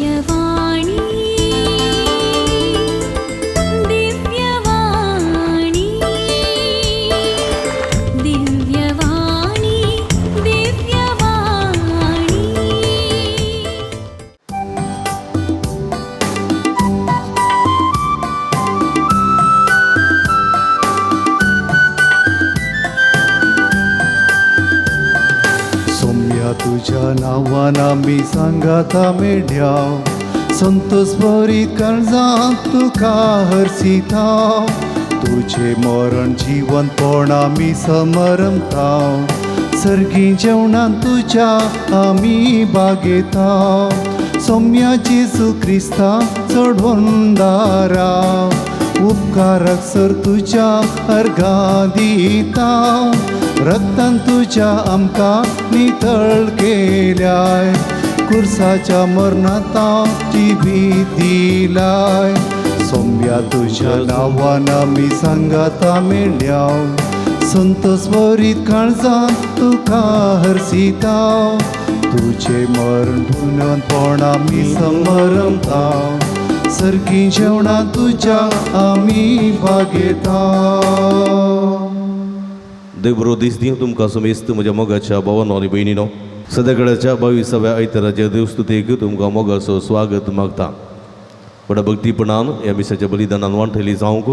दिव्यवाणी दिव्यवाणी दिव्यवाणी दिव्यवाणी। सोम्या तुझ्या नांवान आमी सांगाता मेढ्या, संतोष भरीत काळजांत तुका हरसिता। तुझे मरण जिवंतपण आमी समरमता, सर्गी जेवणान तुज्या आमी बागेता। सोम्या जेजू क्रिस्ता चडवून दारा, उपकाराक सर तुज्या अर्घां दिता। रक्तान तुज्या आमकां नितळ केल्याय, कुर्साच्या मरणांत जिवीत दिलाय। सोम्या तुज्या नांवान आमी सांगाता मेळ्या, संतोष भरीत काळजांत तुका हरसिता। तुझे मरण पुनपण आमी समरमता, सर्गी जेवणां तुज्या आमी भागयता। देव बरो दीस दी तुमकां समेस्त म्हज्या मोगाच्या भावानो आनी भयणीनो। सद्याकडेच्या 22व्या आयताराच्या देवस्तुतेक तुमकां मोगाचो स्वागत मागता। व्हडा भक्तीपणान ह्या मिसाच्या बलिदानान वांटयली जावंक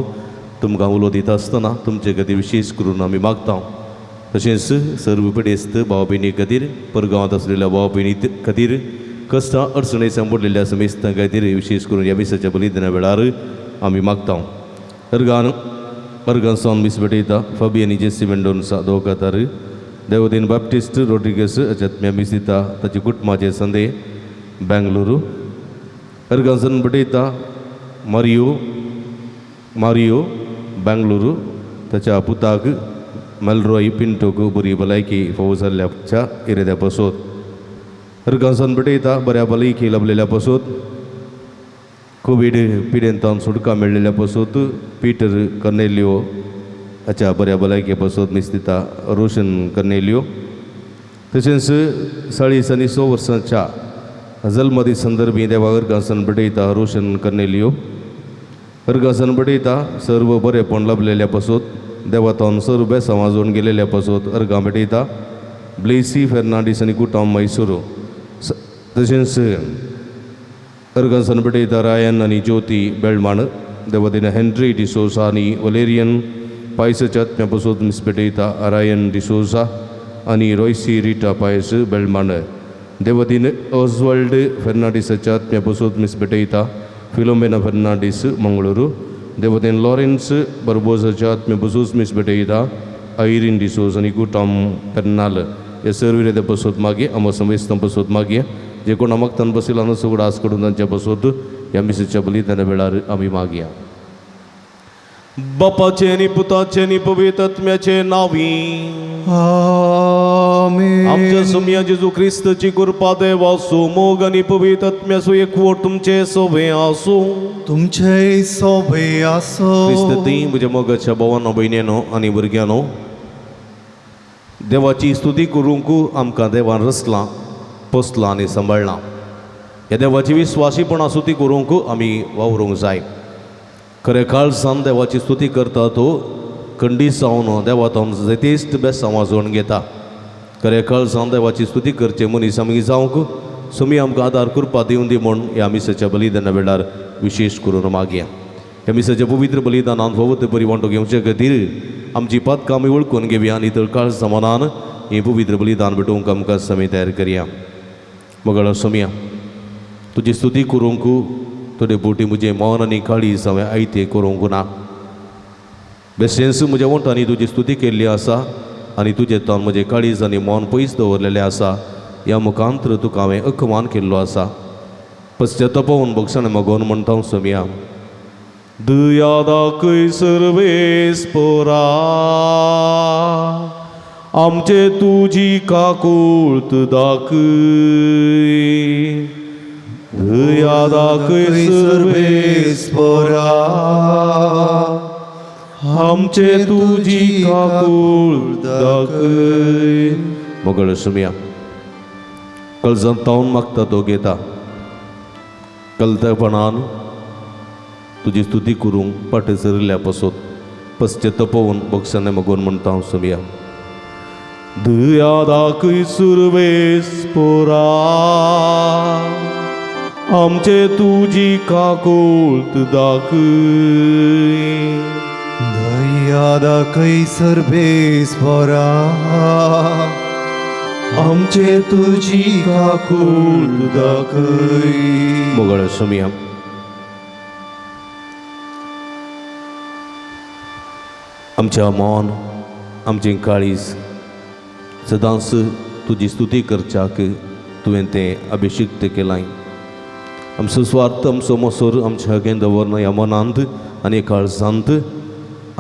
तुमकां उलो दिता आसतना तुमचे खातीर विशेश करून आमी मागता। तशेंच सर्व पिडेस्त भाव भयणी खातीर, परगांवांत आसलेल्या भाव भयणी खातीर, कश्टां अडचणी सांपडलेल्या समेस्तां खातीर विशेश करून ह्या मिसाच्या बलिदाना वेळार आमी मागता। अर्गान अर्गान मीस भेटयता फाबी आनी जेसी मेंडोन्सा दोकातार, देवदीन बाप्टिस्ट रोड्रिगस अच्यात्म्या मीस दिता ताचे कुटुंबाचे संदे बेंगलुरू। अर्गान भेटयता मारियो मारियो बेंगलुरू ताच्या पुताक मेलरोय पिंटोक बरी भलायकी फावो जाल्ल्याच्या इराद्या पासत। अर्गान भेटयता बऱ्या भलायकी लाभलेल्या पासत, कोवीड पिडेंतान सुटका मेळ्ळेल्या पासत पीटर कर्नेलियो हाच्या बऱ्या भलायके पासत मीस दिता रोशन कर्नेलियो। तशेंच 40 आनी 100 वर्सांच्या जल्मदी संदर्भी देवा अर्गासन भेटयता रोशन कर्नेलियो। अर्गासन भेटयता सर्व बरेपण लाभलेल्या पासत, देवातान सर्व बेसां वाजोवन गेलेल्या पासत अर्गां भेटयता ब्लेसी फेर्नांडीस आनी कुटाम मैसूर। तशेंच अर्गासन भेटयता रायन आनी ज्योती बेळमाण, देवदिन हेनरी डिसोजा आनी वलेरियन पायसाच्या आत्म्या पासत मीस भेटयता रायन डिसोजा आनी रोयसी रिटा पायस बेळमाण। देवदिन ऑजवल्ड फेर्नांडीसाच्या आत्म्या पासत मीस भेटयता फिलोमेना फेर्नांडीस मंगळुरू। देवदेन लॉरेन्स बर्बोजाच्या आत्म्या पासत मीस भेटयता आयरीन डिसोज आनी गुटाम पेर्नाल। हे सर्व विरोधा पासत मागीर आमकां समेस्तां पासत मागीर जे कोण मागतान बशिल्लो आनी सगळो आस करून तांच्या पासत ह्या मिसाच्या बलिदाना वेळार आमी मागया। बापाचे आनी पुताचे आनी पवित्र आत्म्याचे नांवी आमेन। आमच्या सोम्या जेजू क्रिस्ताची कृपा, देवाचो मोग आनी पवित्र आत्म्याचो एकवट तुमचे सोबे आसूं। तुमचे सोबे आसूं। क्रिस्ती म्हज्या मोगाच्या भावानो भयणीनो आनी भुरग्यांनो, देवाची स्तुती करूंक आमकां देवान रचलां, पोसलां आनी सांबाळ्ळां। ह्या देवाची विस्वासीपणा स्तुती करूंक आमी वावरूंक जाय। खरें काळजान देवाची स्तुती करता तो खंडीत जावन देवातून जैतिश्ट बेसां वाजोवन घेता। खरें काळजान देवाची स्तुती करचे मनीस आमी जावंक सुमी आमकां आदार कृपा दिवन दी म्हूण ह्या मिसाच्या बलिदाना वेळार विशेश करून मागया। ह्या मिसाच्या पवित्र बलिदानान फावो ते बरी वांटो घेवचे खातीर आमची पातकां आमी वळखून घेवया आनी तर काळजा मनान हें पवित्र बलिदान भेटोवंक आमकां समी तयार करया। मगळ सोमया तुजी स्तुती करूंक थोडे बोटी म्हजें मन आनी काळीज हांवें आयतें करूंक ना। बेशेंच म्हज्या वंठांनी तुजी स्तुती केल्ली आसा आनी तुजें तन म्हजें काळीज आनी मन पयस दवरलेलें आसा। ह्या मुखांतर तुका हांवें अकमान केल्लो आसा। पश्चातापावन बक्षण मागोवन म्हणटा सोमया, दया दाखय सर्वेस पोरा, आमचे तुजी काकूळत दाखय। दया दाखय सर्वेस पोरा, आमचे तुजी काकूळ दाखय। मोगळ सुमया, कळजांत तावन मागता तो घेता, कलतपणान तुजी स्तुती करूंक फाटीं सरिल्ल्या पासत पश्चतपोवन बक्षाने मगोन म्हणटा हांव सोमया. दया दाखय सुरवेस पोरा आमचे तुजी काकूळत दाखय. दया दाखय सर्वेस पोरा आमचे तुजी काकूळ दाखय. मोगाळ सोमया, आमच्या मन आमचें काळीज सदांच तुजी स्तुती करच्याक तुवें तें अभिशिक्त केलां. आमचो स्वार्थ आमचो मोसोर आमच्या हागें दवरना ह्या मनांत आनी काळजांत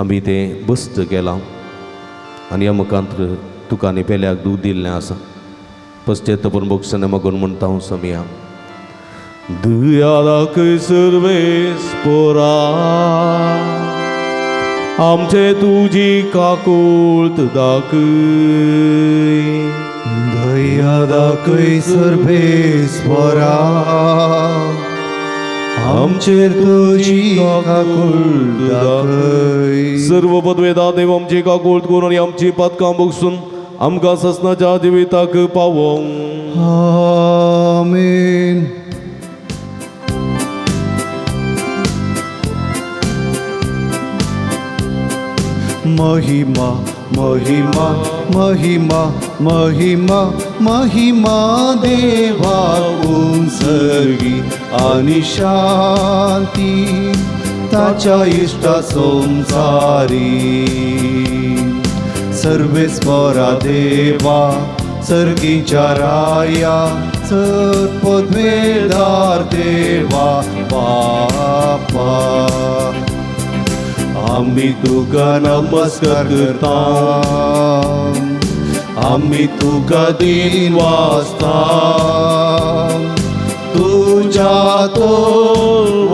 आमी तें बस्त केलां आनी ह्या मुखांत तुका आनी पेल्याक दूद दिल्लें आसा. पश्चेतपण बक्षाने मगून म्हणटा हांव सोमया. दया दाखय सर्वेस पोरा आमचे तुजी काकूळत दाखय. दया दाखय सर्वेस पोरा आमचे तुजी काकूळ दाखय. सर्व पदवेदा देव आमची काकूळत करून आनी आमची पातकां बगसून आमकां ससनाच्या जिविताक पावोवंक. आमेन. महिमा महिमा महिमा महिमा महिमा देवा उंसर्गी आणि शांती ताच्या इष्टा संसारी. सर्वेस्परा देवा सर्गीच्या राया सत्पदवेदार देवा बापा आम्ही तुका नमस्कार करता, आम्ही तुका दिन वाजता. तुझ्या तो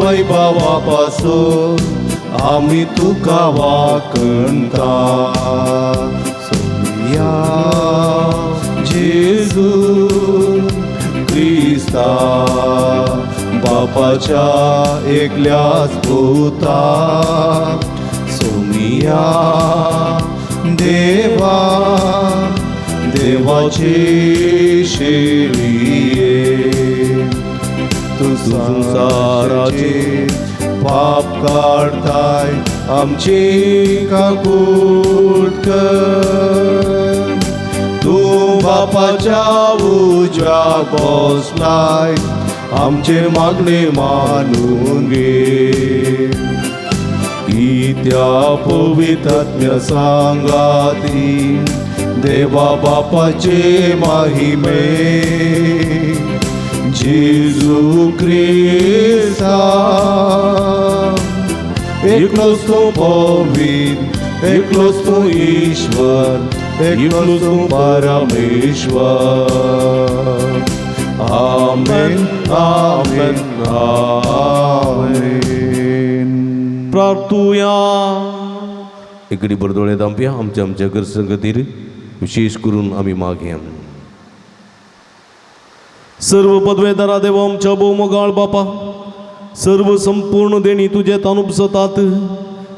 वैभवापासून आम्ही तुका वाकणता. सोमया जेजू क्रिस्ता बापाच्या एकल्याच पुता. सोमिया देवा देवाची शेळये तू संसाराचे पाप काढताय आमची काकूट कर. तू बापाच्या उजव्या बसलाय आमचे मागणे मानून घे. त्या पवित्रात्म्या सांगाती देवा बापाचे महिमे जेजू क्रिस्ता एकलोच तो पवित्र एकलोच तो ईश्वर एकलोच तो परमेश्वर. आमेन आमेन आमेन. प्रार्थुया. इकडे बरदोळे दामप्या आमच्या आमच्या गरसंगतीर विशेष करून आमी मागया. सर्व पदवेदारा देवा आमच्या भोवमोगाळ बापा, सर्व संपूर्ण देणी तुजे तानुपसतात.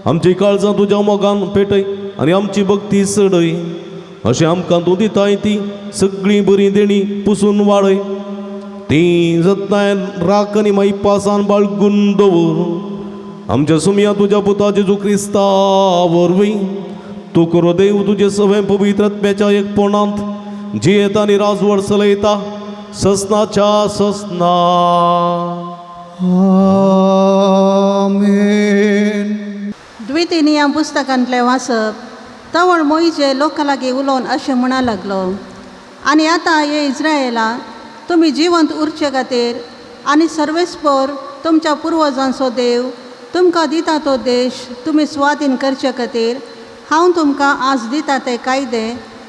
आमची काळजां तुज्या मोगान पेटय आनी आमची भक्ती चडय. अशें आमकां तूं दिताय ती सगळीं बरीं देणी पुसून वाडय. ती जतनाय राख आनी मायपासान बाळगून दवर. आमच्या सुमया तुज्या पुता जेजू क्रिस्ता वरवीं तूं करो देव तुजे सगळें पवित्र आत्म्याच्या एकपणांत जियेता आनी राजवड चलयता ससनाच्या ससना. आमेन. द्वितीय नियम पुस्तकांतलें वाचप. तवळ मोहिजे लोकां लागीं उलोवन अशें म्हणा लागलो, आनी आतां हे इस्रायला तुमी जिवंत उरचे खातीर आनी सर्वेस्पर तुमच्या पुर्वजांचो देव तुमकां दिता तो देश तुमी स्वाधीन करचे खातीर हांव तुमकां आज दिता ते कायदे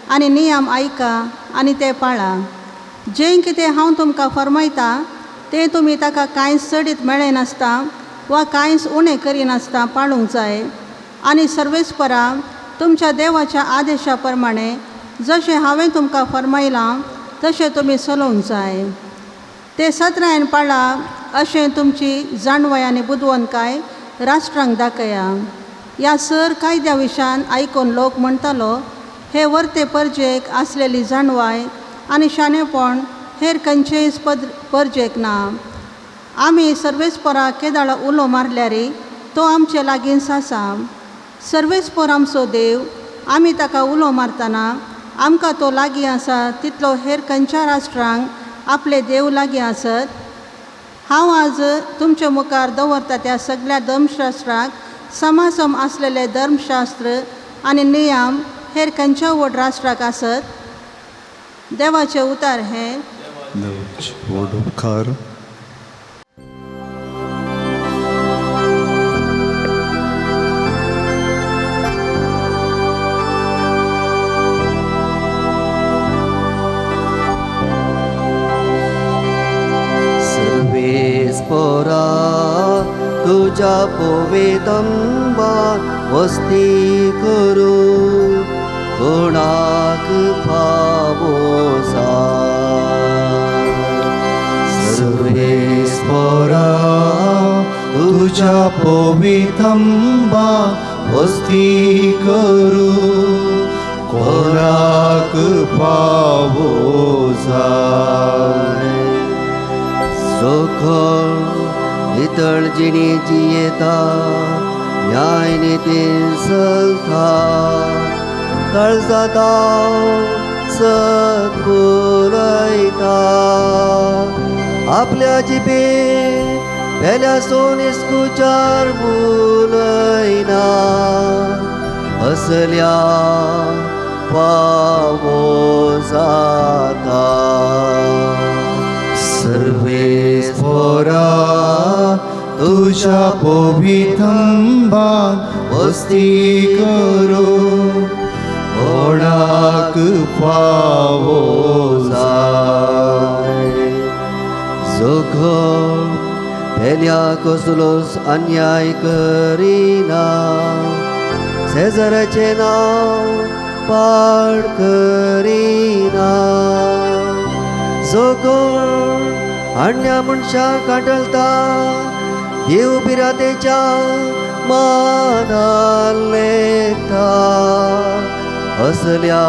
आनी नियम आयका आनी ते पाळा. जें कितें हांव तुमकां फर्मायता तें तुमी ताका कांयच चडीत मेळनासता वा कांयच उणें करिनासता पाळूंक जाय. आनी सर्वेस्परा तुमच्या देवाच्या आदेशा प्रमाणे जशें हांवें तुमकां फर्मायलां तशें तुमी चलोवंक जाय. ते सत्रायन पाळा अशें तुमची जाणवाय आनी बुदवंतकाय राष्ट्रांक दाखया. ह्या सर कायद्या विशयान आयकून लोक म्हणटालो, हे वर्ते परजेक आसलेली जाणवाय आनी शाणेपण हेर खंयचेय परजेक ना. आमी सर्वेस्पराक केदाळा उलो मारल्यारी तो आमचे लागींच आसा. सर्वेस्पर आमचो देव, आमी ताका उलो मारतना आमकां तो लागीं आसा तितलो हेर खंयच्या राष्ट्रांक आपले देव लागीं आसत. हांव आज तुमचे मुखार दवरता त्या सगळ्या धर्मशास्त्राक समासम आसलेले धर्मशास्त्र आनी नियम हेर खंयच्या व्हड राष्ट्राक आसत. देवाचे उतार हे. व्हड उपकार. सर्वेस्पोरा तुज्या पोवेदंबा वस्ती करू कोणाक फावो जाय. सर्वेस्पोरा तुज्या पोवितंबा वस्ती करू कोणाक फावो जाय. जोखो नितळ जिणी जियेता न्याय नितीन चलता काळजाता सत उलयता आपल्या जिबे पेल्या सोन इस्कुचार उलयना असल्या पावो जाता. सर्वेस्पोरा तुज्या पोवितंबा वस्ती करू कोणाक फावो जाय. जोखो पेल्या कसलोच अन्याय करिना शेजाऱ्याचें नांव पाड करिना. जो कोण हाडण्या मनशाक कांटलता देव बिरातेच्या मानान लेखता असल्या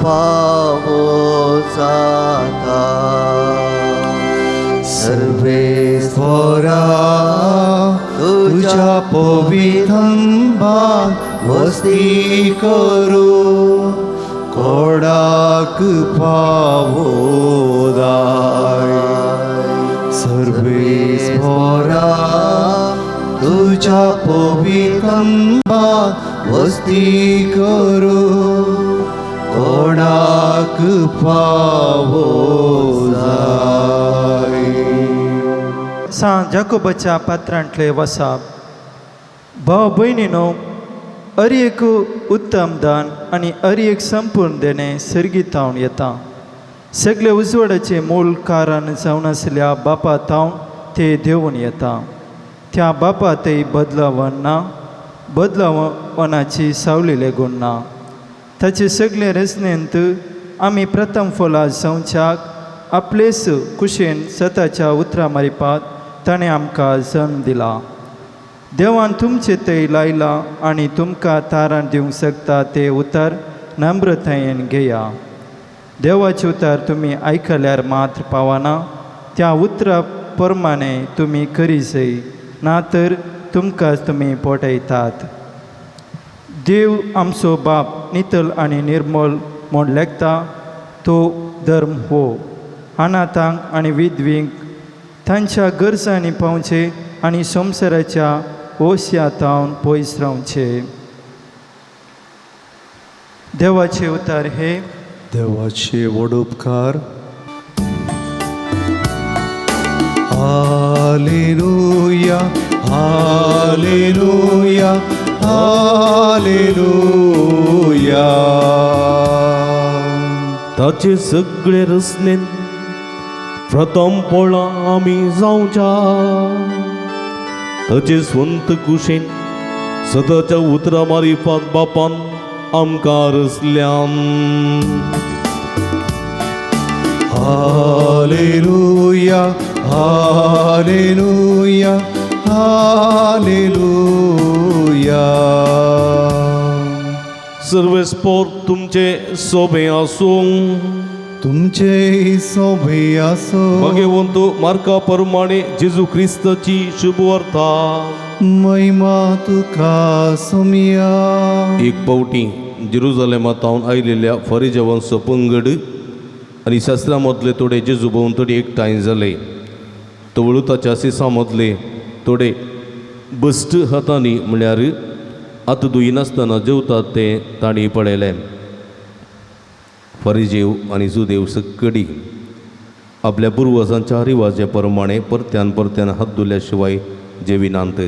पावो जाता. सर्वेस्पोरा तुज्या पोवितंबा वस्ती करू कोणाक फावो जाय. सर्वेस्पोरा तुज्या पोवितंबा वस्ती करू कोणाक फावो जाय. सांत जाकोबाच्या पात्रांतले वसाप. भाव भयणीनो, अरी एक उत्तम दान आनी अरी एक संपूर्ण देणें सर्गीतावन येता. सगळे उजवाडाचें मूळ कारण जावन आसल्या बापा तावन ते देंवून येता. त्या बापा थंय बदलावन ना, बदलावनाची सावली लेगून ना. ताचे सगळे रचनेंत आमी प्रथम फलां जावच्याक आपलेच कुशेन सताच्या उतरां मारिपात ताणें आमकां जल्म दिला. देवान तुमचे थंय लायलां आनी तुमकां तारण दिवंक शकता ते उतर नम्रतायेन घेया. देवाचें उतर तुमी आयकल्यार मात्र पावना, त्या उतरा प्रमाणे तुमी करी जाय, ना तर तुमकां तुमी पोटयतात. देव आमचो बाप नितळ आनी निर्मल म्हूण लेखता तो धर्म हो. अनाथांक आनी विधवींक तांच्या गरजांनी पावचें आनी संवसाराच्या ओस्या तावन पयस रावचें. देवाचे उतार हे. देवाचे व्हड उपकार. Hallelujah hallelujah hallelujah. ताचे सगळे रचनेन प्रथम पळा आमी जावच्या ताचे स्वंत कुशेन सदाच्या उतरां मारिफात बापान आमकां रचल्यान. हालेलुया. Hallelujah hallelujah hallelujah. सर्वेस्पोर तुमचे सोबे आसूं. तुमचे सोबे आसो. भगवंत मार्का परमाणे जेजू क्रिस्ताची शुभवार्ता. महिमा तुका सोमिया. एक पावटी जेरुजलेमांत आयिल्ल्या फरिजवांचो पंगड आनी शास्त्रा मदले थोडे जेजू भोंवतणी एकठांय जाले. तवळूताच्या सिसा मदले थोडे बस्ट हातांनी म्हळ्यार आतां दुयनासतना जेवतात ते तांणी पळयलें. फरिजेव आनी जुदेव सक्कडी आपल्या पुर्वजांच्या रिवाजे प्रमाणे परत्यान परत्यान हात धुल्या शिवाय जेविनांत.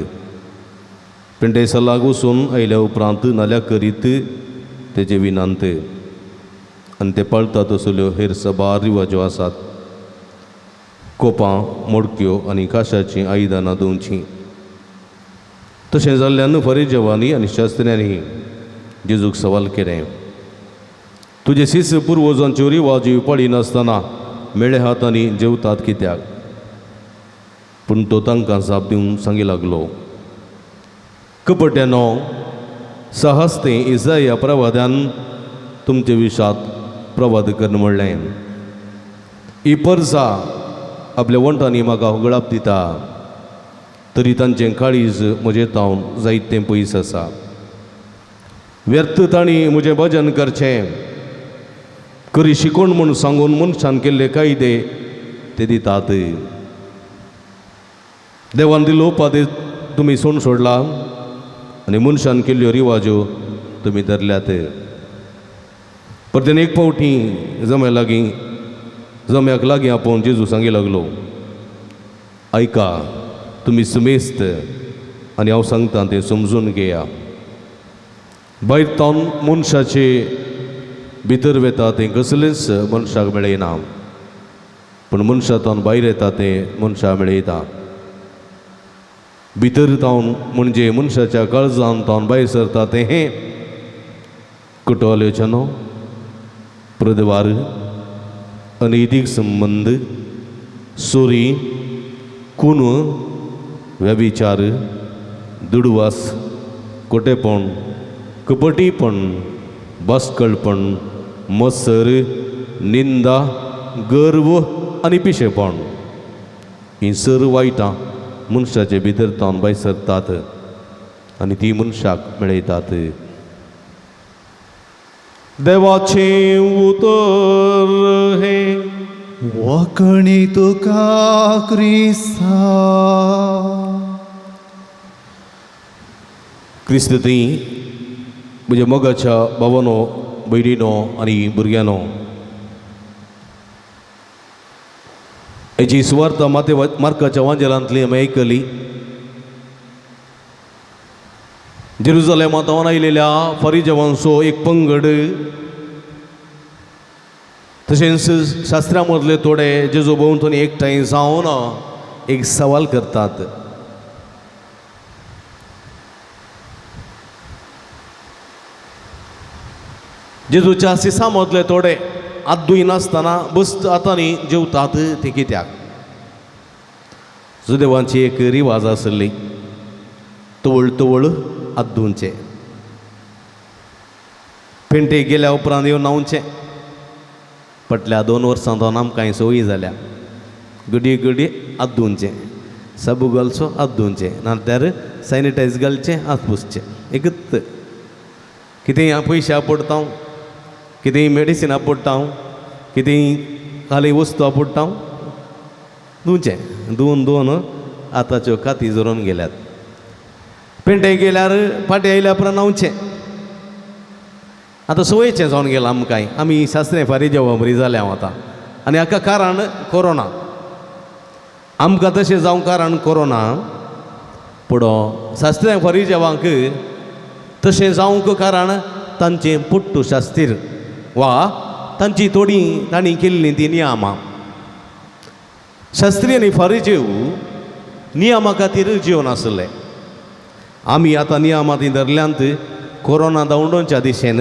पिंडेसलाक वचून आयल्या उपरांत नाल्या करीत ते जेविनांत आनी ते पाळतात असल्यो हेर सबार रिवाज्यो आसात. कोपां मोडक्यो आनी काशाचीं आयदनां धुवचीं. तशें जाल्ल्यान फरिजेवांनी आनी शास्त्र्यांनी जेजूक सवाल केलें, तुजे शिस पुर्वजांच्यो रिवाजी पडिनासतना मेळे हातांनी जेवतात कित्याक? पूण तो तांकां जाप दिवन सांगी लागलो, कपट्यानो सहस्ते इजाया प्रवाद्यान तुमचे विशांत प्रवाद करून म्हणलें, ही परजा आपल्या वंठांनी म्हाका होगळाप दिता तरी तांचें काळीज म्हजें तावन जायतें पयस आसा. व्यर्थ तांणी म्हजें भजन करचें, करी शिकोण म्हूण सांगून मनशान केल्ले कायदे ते दितात. देवान दिलो उपादेश तुमी सोण सोडला आनी मनशान केल्ल्यो रिवाज्यो तुमी धरल्यात. परतेन एक फावटी जम्या लागीं जम्याक लागीं आपोवन जेजू सांगी लागलो, आयका तुमी सुमेस्त आनी हांव सांगता तें समजून घेया. भायर तावन मनशाचे भितर वेता तें कसलेंच मनशाक मेळना, पूण मनशा तावन भायर येता तें मनशाक मेळयता. भितर तावन म्हणजे मनशाच्या काळजान तावन भायर सरता तें हें कुटोलेचनो, प्रदवार, अनैतीक संबंद, चोरी, खून, व्यभिचार, दुडवास, कोटेपण, कपटीपण, बास्कळपण, मत्सर, निंदा, गर्व आनी पिशेपण. हीं सर्व वायटां मनशाचे भितर तावन भायर सरतात आनी ती मनशाक मेळयतात. देवाचें उतर हें. वाकणी तुका क्रिस्ता. क्रिस्त थंय म्हज्या मोगाच्या भावानो, भयणीनो आनी भुरग्यांनो, हेजी सुवार्ता माते मार्काच्या वांजेलांतली आमी आयकली. जेरुजलेमांत आयिल्ल्या फरिजेवांचो एक पंगड तशेंच शास्त्रा मदले थोडे जेजू भोंवतणी एकठांय जावन एक सवाल करतात. जेजूच्या सिसा मदले थोडे हात धुयनासतना बस हातांनी जेवतात ते कित्याक? जुदेवांची एक रिवाज आसली, तवळ तवळ हात धुवचे, पेंटेक गेल्या उपरांत येवन न्हांवचें. फाटल्या 2 वर्सां तो आमकां संवय जाल्या, घडये घडये हात धुवचें, साबू घालचो हात धुवचें, नाजाल्यार सॅनिटायज घालचें हात पुसचें. एकच कितेंय पयशे आपडटा, कितेंय मेडिसीन आपडटा, कितेंय खाली वस्तू आपडटा, धुवचें. धुवन धुवन आतांच्यो काती जरोवन गेल्यात. पेंटे गेल्यार फाटीं आयल्या उपरांत न्हांवचें. आतां संवयचें जावन गेलां आमकां. आमी सासरे फारी जेवा बरी जाल्या हांव आतां. आनी हाका कारण कोरोना. आमकां तशें जावंक कारण कोरोना. पूण सासऱ्या फारी जेवांक तशें जावंक कारण तांचें पुट्टू शास्तीर वा तांची थोडीं तांणी केल्लीं तीं नियमां. शास्त्री आनी फारीजेव नियमा खातीर जिवन आसले. आमी आतां नियमां तीं धरल्यांत कोरोना धांवडोवच्या दिशेन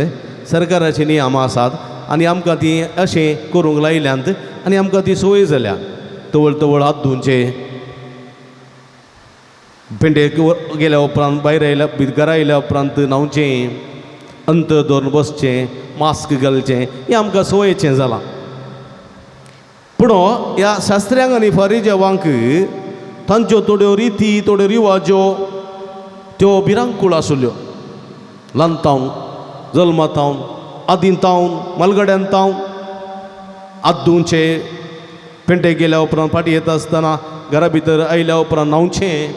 सरकाराची नियमां आसात आनी आमकां तीं अशें करूंक लायल्यांत आनी आमकां ती संवय जाल्या. तवळ तवळ हात धुवचे, पेंटेक गेल्या उपरांत भायर आयल्या घरा आयल्या उपरांत न्हांवचें, अंतर दवरून बसचें, मास्क घालचें, हें आमकां संवयेचें जालां. पूण ह्या शास्त्र्यांक आनी फारिजेवांक तांच्यो थोड्यो रिती थोड्यो रिवाज्यो त्यो भिरांकूळ आशिल्ल्यो. ल्हान तावन जल्मा तावन आदीं तावन मालगड्यान तावन हात धुवचे, पेंटेक गेल्या उपरांत फाटीं येता आसतना घरा भितर आयल्या उपरांत न्हांवचें,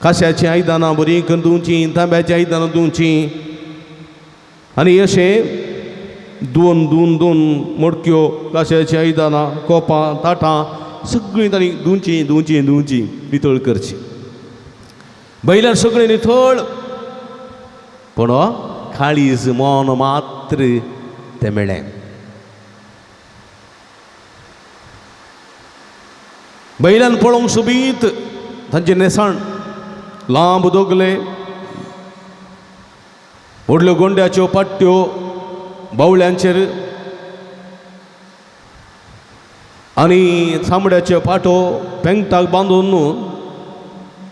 काश्याचीं आयदनां बरीं करून धुवचीं, तांब्याचीं आयदनां धुवचीं आनी अशें दोन दोन दोन मडक्यो काश्याचीं आयदनां कोपां ताटां सगळीं तांणी धुवचीं धुवचीं धुवचीं नितळ करचीं. बैलार सगळीं नितळ, पूण काळीज मन मात्र तें मेळ्ळें. बैलान पळोवंक सोबीत तांचें न्हेसण, लांब दोगले, व्हडल्यो गोंड्याच्यो पाट्ट्यो बावळ्यांचेर आनी चामड्याच्यो पाटो पेंगटाक बांदून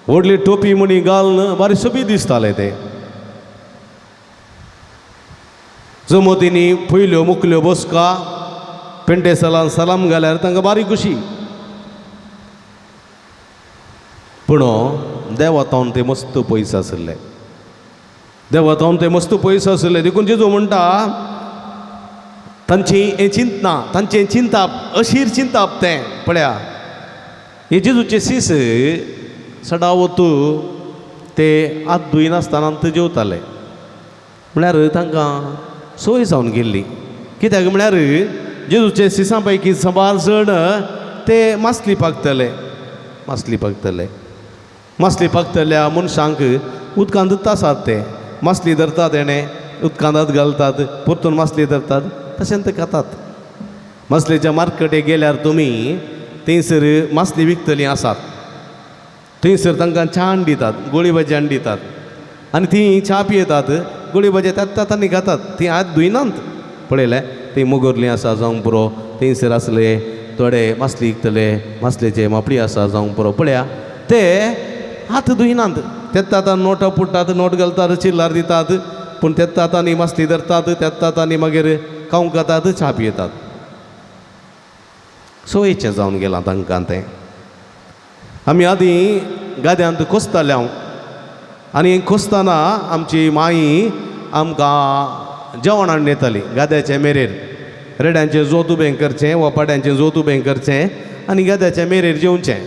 व्हडली टोपी म्हणी घालून बारी सोबीत दिसताले ते. जमतींनी पयल्यो मुकल्यो बसका पेंटे सलाम सलाम घाल्यार तांकां बारी खुशी. पूण देवा तावन ते मस्त पयस आशिल्ले, देवा तावन ते मस्त पयस आशिल्ले. देखून जेजू म्हणटा तांची हें चिंतना, तांचें चिंताप अशीर चिंताप तें पळया. हे जेजूचे सीस सडावत ते हात धुयनासतना ते जेवताले, म्हळ्यार तांकां सोय जावन गेल्ली. कित्याक म्हळ्यार जेजूचे सिसां पैकी साबार जण ते मासली पागतले, मासली पागतले, मासली पागतल्या मनशांक उदकांत आसात ते मासली धरतात, तेणें उदकांत हात घालतात, परतून मासली धरतात, तशें ते खातात. मासलेच्या मार्केटे गेल्यार तुमी थंयसर मासली विकतलीं आसात, थंयसर तांकां च्या दितात, गोळी भाजी दितात आनी तीं च्या पियेतात, गोळी भाजी त्याच तांणी खातात, तीं हात धुयनात. पळयलें तीं मोगोरलीं आसा जावंक पुरो, थंयसर आसले थोडे मासली विकतले, मासलेचे मापडी आसा जावंक पुरो. पळया ते हात धुयनात, तेच आतां नोटां पुट्टात, नोट घालतात, चिल्लार दितात, पूण तेच आतांनी मासली धरतात, त्याच तांणी मागीर खावंक खातात, च्या पियेतात. सोयेचें जावन गेलां तांकां तें. आमी आदीं गाद्यांत कोसताले हांव आनी कोसतना आमची माई आमकां जेवण हाडून येताली गाद्याचे मेरेर. रेड्यांचें जोत उबें करचें वा पाड्यांचें जोत उबें करचें आनी गाद्याचे मेरेर जेवचें.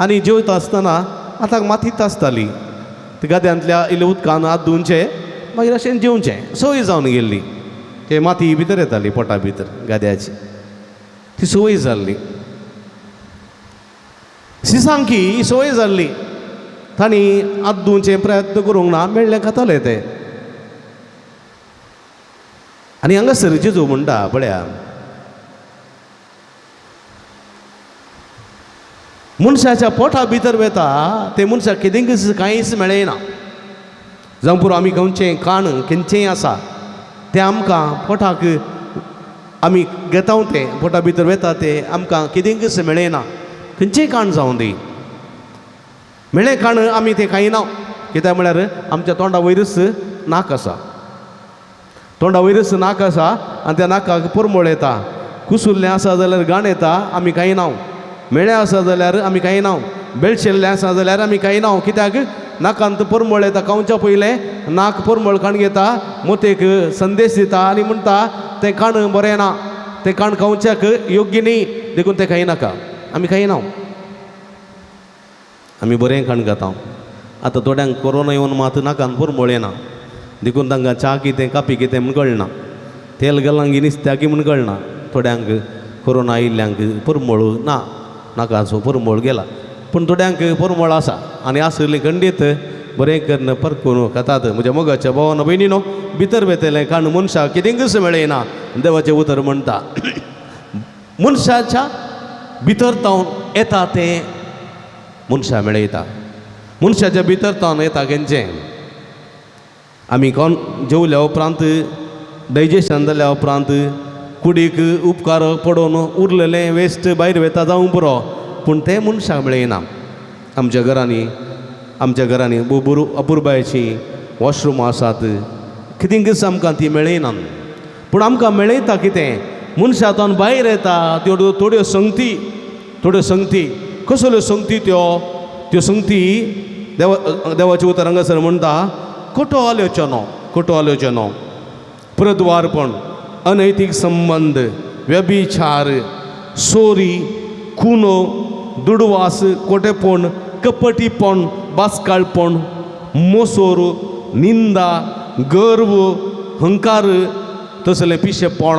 आनी जेवता आसतना हाताक मातीत आसताली, ते गाद्यांतल्या इल्ले उदकान हात धुवचे, मागीर अशें जेवचें. संवय जावन गेल्ली, ते माती भितर येताली पोटा भितर गाद्याची, ती संवय जाल्ली. सिसांकी संवय जाल्ली, तांणी हात धुवचे प्रयत्न करूंक ना, मेळ्ळें खाताले ते. आनी हांगासर जेजू म्हणटा पळया, मनशाच्या पोटा भितर वता ते मनशाक कितेंच कांयच मेळना. जावं पुरो आमी खंयचें खाण खंयचेंय आसा तें आमकां पोटाक आमी घेता तें पोटा भितर वता तें आमकां कितेंच मेळना. खंयचेंय खाण जावं दी, मेळ्ळें खाण आमी तें खायना. कित्याक म्हळ्यार आमच्या तोंडा वयरच नाक आसा, तोंडा वयरच नाक आसा आनी त्या नाकाक परमळ येता. कुसुल्लें आसा जाल्यार घाण येता, आमी खायना. मेळ्ळें आसा जाल्यार आमी खायना, बेळशेल्लें आसा जाल्यार आमी खायना. कित्याक नाकांत परमळ येता. खावच्या पयलें नाक परमळ खाण घेता, मोतेक संदेश दिता आनी म्हणटा तें खाण बरें ना, तें खाण खावच्याक योग्य न्ही, देखून तें खायनाका. आमी खायना, आमी बरें खाण खाता. आतां थोड्यांक कोरोना येवन मात नाकान परमळ येना, देखून तांकां च्या कितें कापी कितें म्हूण कळना, तेल घालां नुस्त्याकी म्हूण कळना. थोड्यांक कोरोना आयिल्ल्यांक परमळ ना, नाकाचो परमळ गेला, पूण थोड्यांक परमळ आसा आनी आशिल्ली खंडीत बरें करून परकून खातात. म्हज्या मोगाच्या भावान भयणीनो, भितर वेतलें कारण मनशाक कितेंच मेळना. देवाचें उतर म्हणटा मनशाच्या भितर तावन येता तें मनशा मेळयता. मनशाच्या भितर तावन येता खंयचें, आमी कोण जेवल्या उपरांत डायजेशन जाल्या उपरांत कुडीक उपकार पडोवन उरलेलें वेस्ट भायर वेता जावं पुरो, पूण तें मनशाक मेळना. आमच्या घरांनी, आमच्या घरांनी बोबरू अपुरबायेचीं वॉशरुमां आसात, कितेंकच आमकां ती मेळना. पूण आमकां मेळयता कितें, मनशांतल्यान भायर येता त्यो थोड्यो संगती, थोड्यो संगती. कसल्यो संगती त्यो? त्यो संगती देवा देवाचें उतर हांगासर म्हणटा, खोटो आलोचनो, खोटो आलोचनो, प्रद्वारपण, अनैतीक संबंद, व्यभिचार, सोरी, खुनो, दुडवास, खोटेपण, कपटीपण, बास्काळपण, मोसोर, निंदा, गर्व, हंकार, तसलें पिशेपण,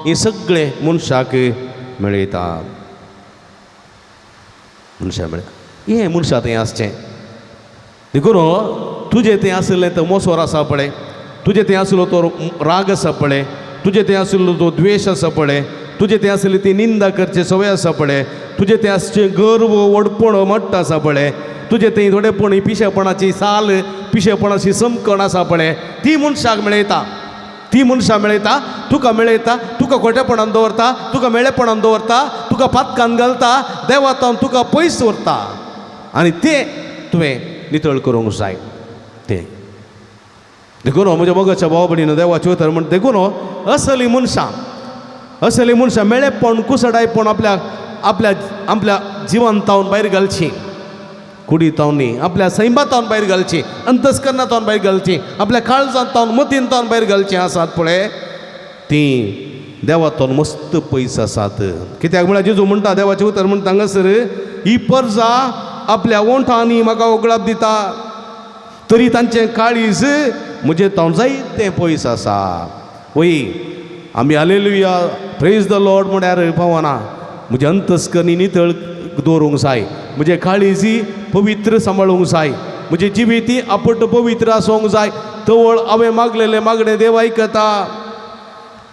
हें सगळें मनशाक मेळयता. मनशाक मेळटा हें मनशा थंय आसचें. देखून तुजें थंय आशिल्लें तो मोसोर आसा पळय, तुजें थंय आशिल्लो तो राग आसा पळय, तुजें थंय आशिल्लो तो द्वेश आसा पळय, तुजें थंय आशिल्ली ती निंदा करची संवय आसा पळय, तुजें थंय आसचें गर्व, व्हडपण, मट्ट आसा पळय, तुजें थंय थोडेपण पिशेपणाची साल, पिशेपणाची समकण आसा पळय, ती मनशाक मेळयता, ती मनशां मेळयता, तुका मेळयता, तुका खोटेपणान दवरता, तुका मेळेपणान दवरता, तुका पातकान घालता, देवातान तुका पयस व्हरता. आनी तें तुवें नितळ करूंक जाय. तें देखून म्हज्या मोगाच्या भाव भयणीनो, देवाचें उतर म्हण देखून असली मनशां, असली मनशां मेळेपण, कुसडायपण आपल्या आपल्या आपल्या जिवनतावन भायर घालची, कुडीतावन न्ही, आपल्या सैमातावन भायर घालची, अंतस्करणातावन भायर घालची, आपल्या काळजांतावन, मतींतावन भायर घालची आसात पळय, तीं देवातून मस्त पयस आसात. कित्याक म्हळ्यार जेजू म्हणटा, देवाचें उतर म्हणटा हांगासर, ही परजा आपल्या ओंठांनी म्हाका ओगळाप दिता, तरी तांचें काळीज म्हजें तावन जायतें पयस आसा. वय आमी हालेलुया, प्रेज the Lord म्हळ्यार पावना. म्हजें अंतस्करणी नितळ दवरूंक जाय, म्हजें काळीजी पवित्र सांबाळूंक जाय, म्हजें जिविती आपट पवित्र आसूंक जाय. तवळ हांवें मागलेलें मागणें देव आयकता.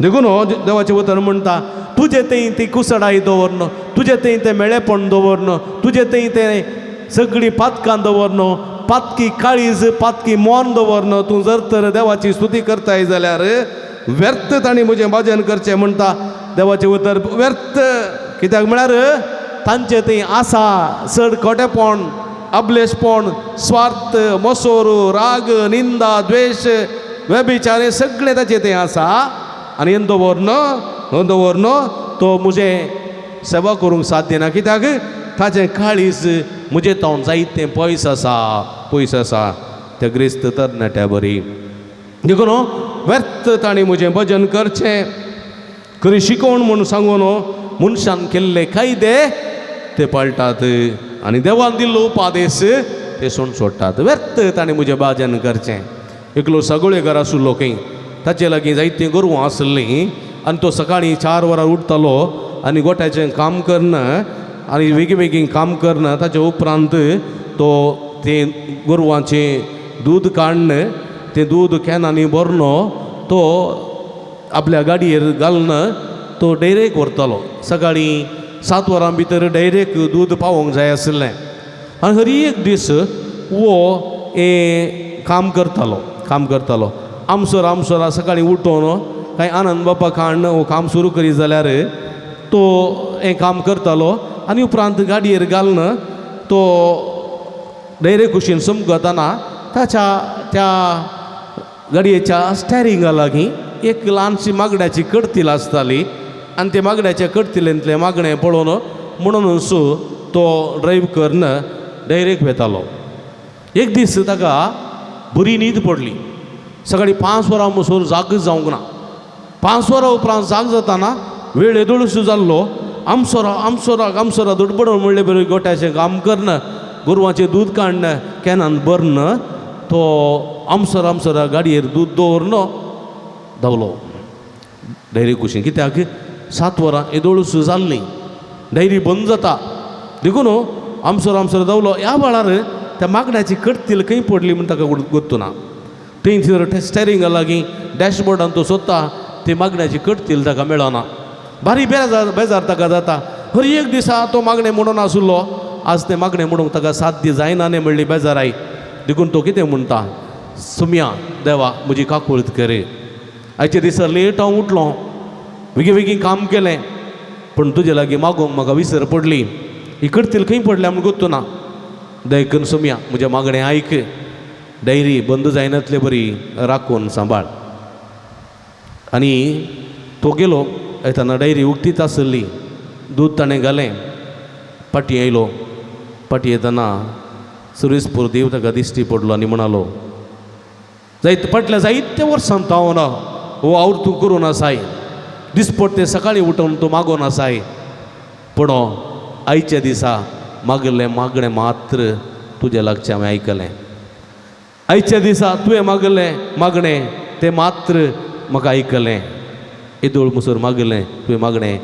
देखून देवाचें उतर म्हणटा, तुजें थंय ती कुसडाय दवरन, तुजें थंय तें मेळेपण दवरन, तुजें थंय तें सगळीं पातकां दवरन, पातकी काळीज, पातकी मन दवरन, तूं जर तर देवाची स्तुती करताय जाल्यार व्यर्थ तांणी म्हजें भजन करचें म्हणटा देवाचें उतर. व्यर्थ कित्याक म्हळ्यार तांचें थंय आसा चड खोटेपण, अबलेशपण, स्वार्थ, मोसोर, राग, निंदा, द्वेश, व्यभिचार, हें सगळें ताचें थंय आसा. आनी हें दवरन, हें दवरन तो म्हजें सेवा करूंक साध्य ना, कित्याक ताचें काळीज म्हजें तावन जायतें पयस आसा, पयस आसा त्या ग्रेस्त तरणाट्या बरी. देखून व्यर्थ तांणी म्हजें भजन करचें, खरी शिकोवण म्हूण सांगून मनशान केल्ले कायदे ते पाळटात आनी देवान दिल्लो उपादेश ते सोड सोडटात. व्यर्थ ताणें म्हजें भजन करचें. एकलो सगळेकार आशिल्लो खंय, ताचे लागीं जायतीं गोरवां आसलीं आनी तो सकाळीं 4 वरां उठतालो आनी गोठ्याचें काम करन आनी बेगीन बेगीन काम करन ताचे उपरांत तो तें गोरवांचें दूद काडन तें दूद कॅनांनी भरून तो आपल्या गाडयेर घालून तो डेरेक व्हरतालो. सकाळीं 7 वरां भितर डायरेक्ट दूद पावोवंक जाय आशिल्लें. आनी हर एक दीस वो हें काम करतालो, काम करतालो. आमसोर आमसोरा सकाळीं उठोवन कांय आनंद बापा काडून हो काम सुरू करी जाल्यार तो हें काम करतालो आनी उपरांत गाडयेर घालून तो डायरेक्ट कुशीन समगताना ताच्या त्या गाडयेच्या स्टॅरिंगा लागीं एक ल्हानशी मागण्याची कडतील आसताली आनी ते मागण्याच्या कडतिलेंतलें मागणें पळोवन म्हणून सो तो ड्रायव्ह करून डायरेक्ट वेतालो. एक दीस ताका बरी न्हीद पडली. सकाळीं 5 वरां पसून जाग जावंक ना. 5 वरां उपरांत जाग जाताना वेळ येदोळसो जाल्लो. आमसोरा आमसोराक आमसोरा दुडबड म्हणले बरें गोट्याचें काम करन, गोरवांचें दूद काडन, कॅनान भरन तो आमसोरा आमसोरा गाडयेर दूद दवरन धांवलो डायरी कुशीन. कित्याक 7 वरां येदोळसो जाल्लीं, डायरी बंद जाता देखून आमसोर आमसोर धांवलो. ह्या वेळार त्या मागण्याची कडतील खंय पडली म्हूण ताका गोत्तू ना. थंय थंय स्टेरिंगा लागीं डॅशबोर्डान तो सोदता, ती मागण्याची कडतील ताका मेळना. भारी बेजार बेजार ताका जाता. हर एक दिसा तो मागणें म्हणून आशिल्लो, आज तें मागणें म्हणूंक ताका साध्य जायना न्ही म्हणली बेजाराय. देखून तो कितें म्हणटा, सुमया देवा म्हजी काकूळत करे, आयच्या दिसा लेट हांव उठलो, वेगीं वेगीं काम केलें, पूण तुजे लागीं मागूंक म्हाका विसर पडली. ही करतील खंय पडल्या म्हूण गोत्तू ना. देखून सोमया म्हजें मागणें आयक, डायरी बंद जायनातले बरी राखून सांबाळ. आनी तो गेलो येतना डायरी उक्तीच आसली, दूद ताणें घालें, पाटी आयलो. पाटी येतना सुरेशपूर देव ताका दिश्टी पडलो आनी म्हणालो, जायत फाटल्या जायत्या वर्सां हांव ना हो वावर तूं करून आसाय, दिसपट्टे सकाळीं उठून तूं मागोन आसाय, पूण आयच्या दिसा मागलें मागणें मात्र तुज्या लागचें हांवें आयकलें. आयच्या दिसा तुवें मागलें मागणें तें मात्र म्हाका आयकलें. येदोळ मुसर मागलें तुवें मागणें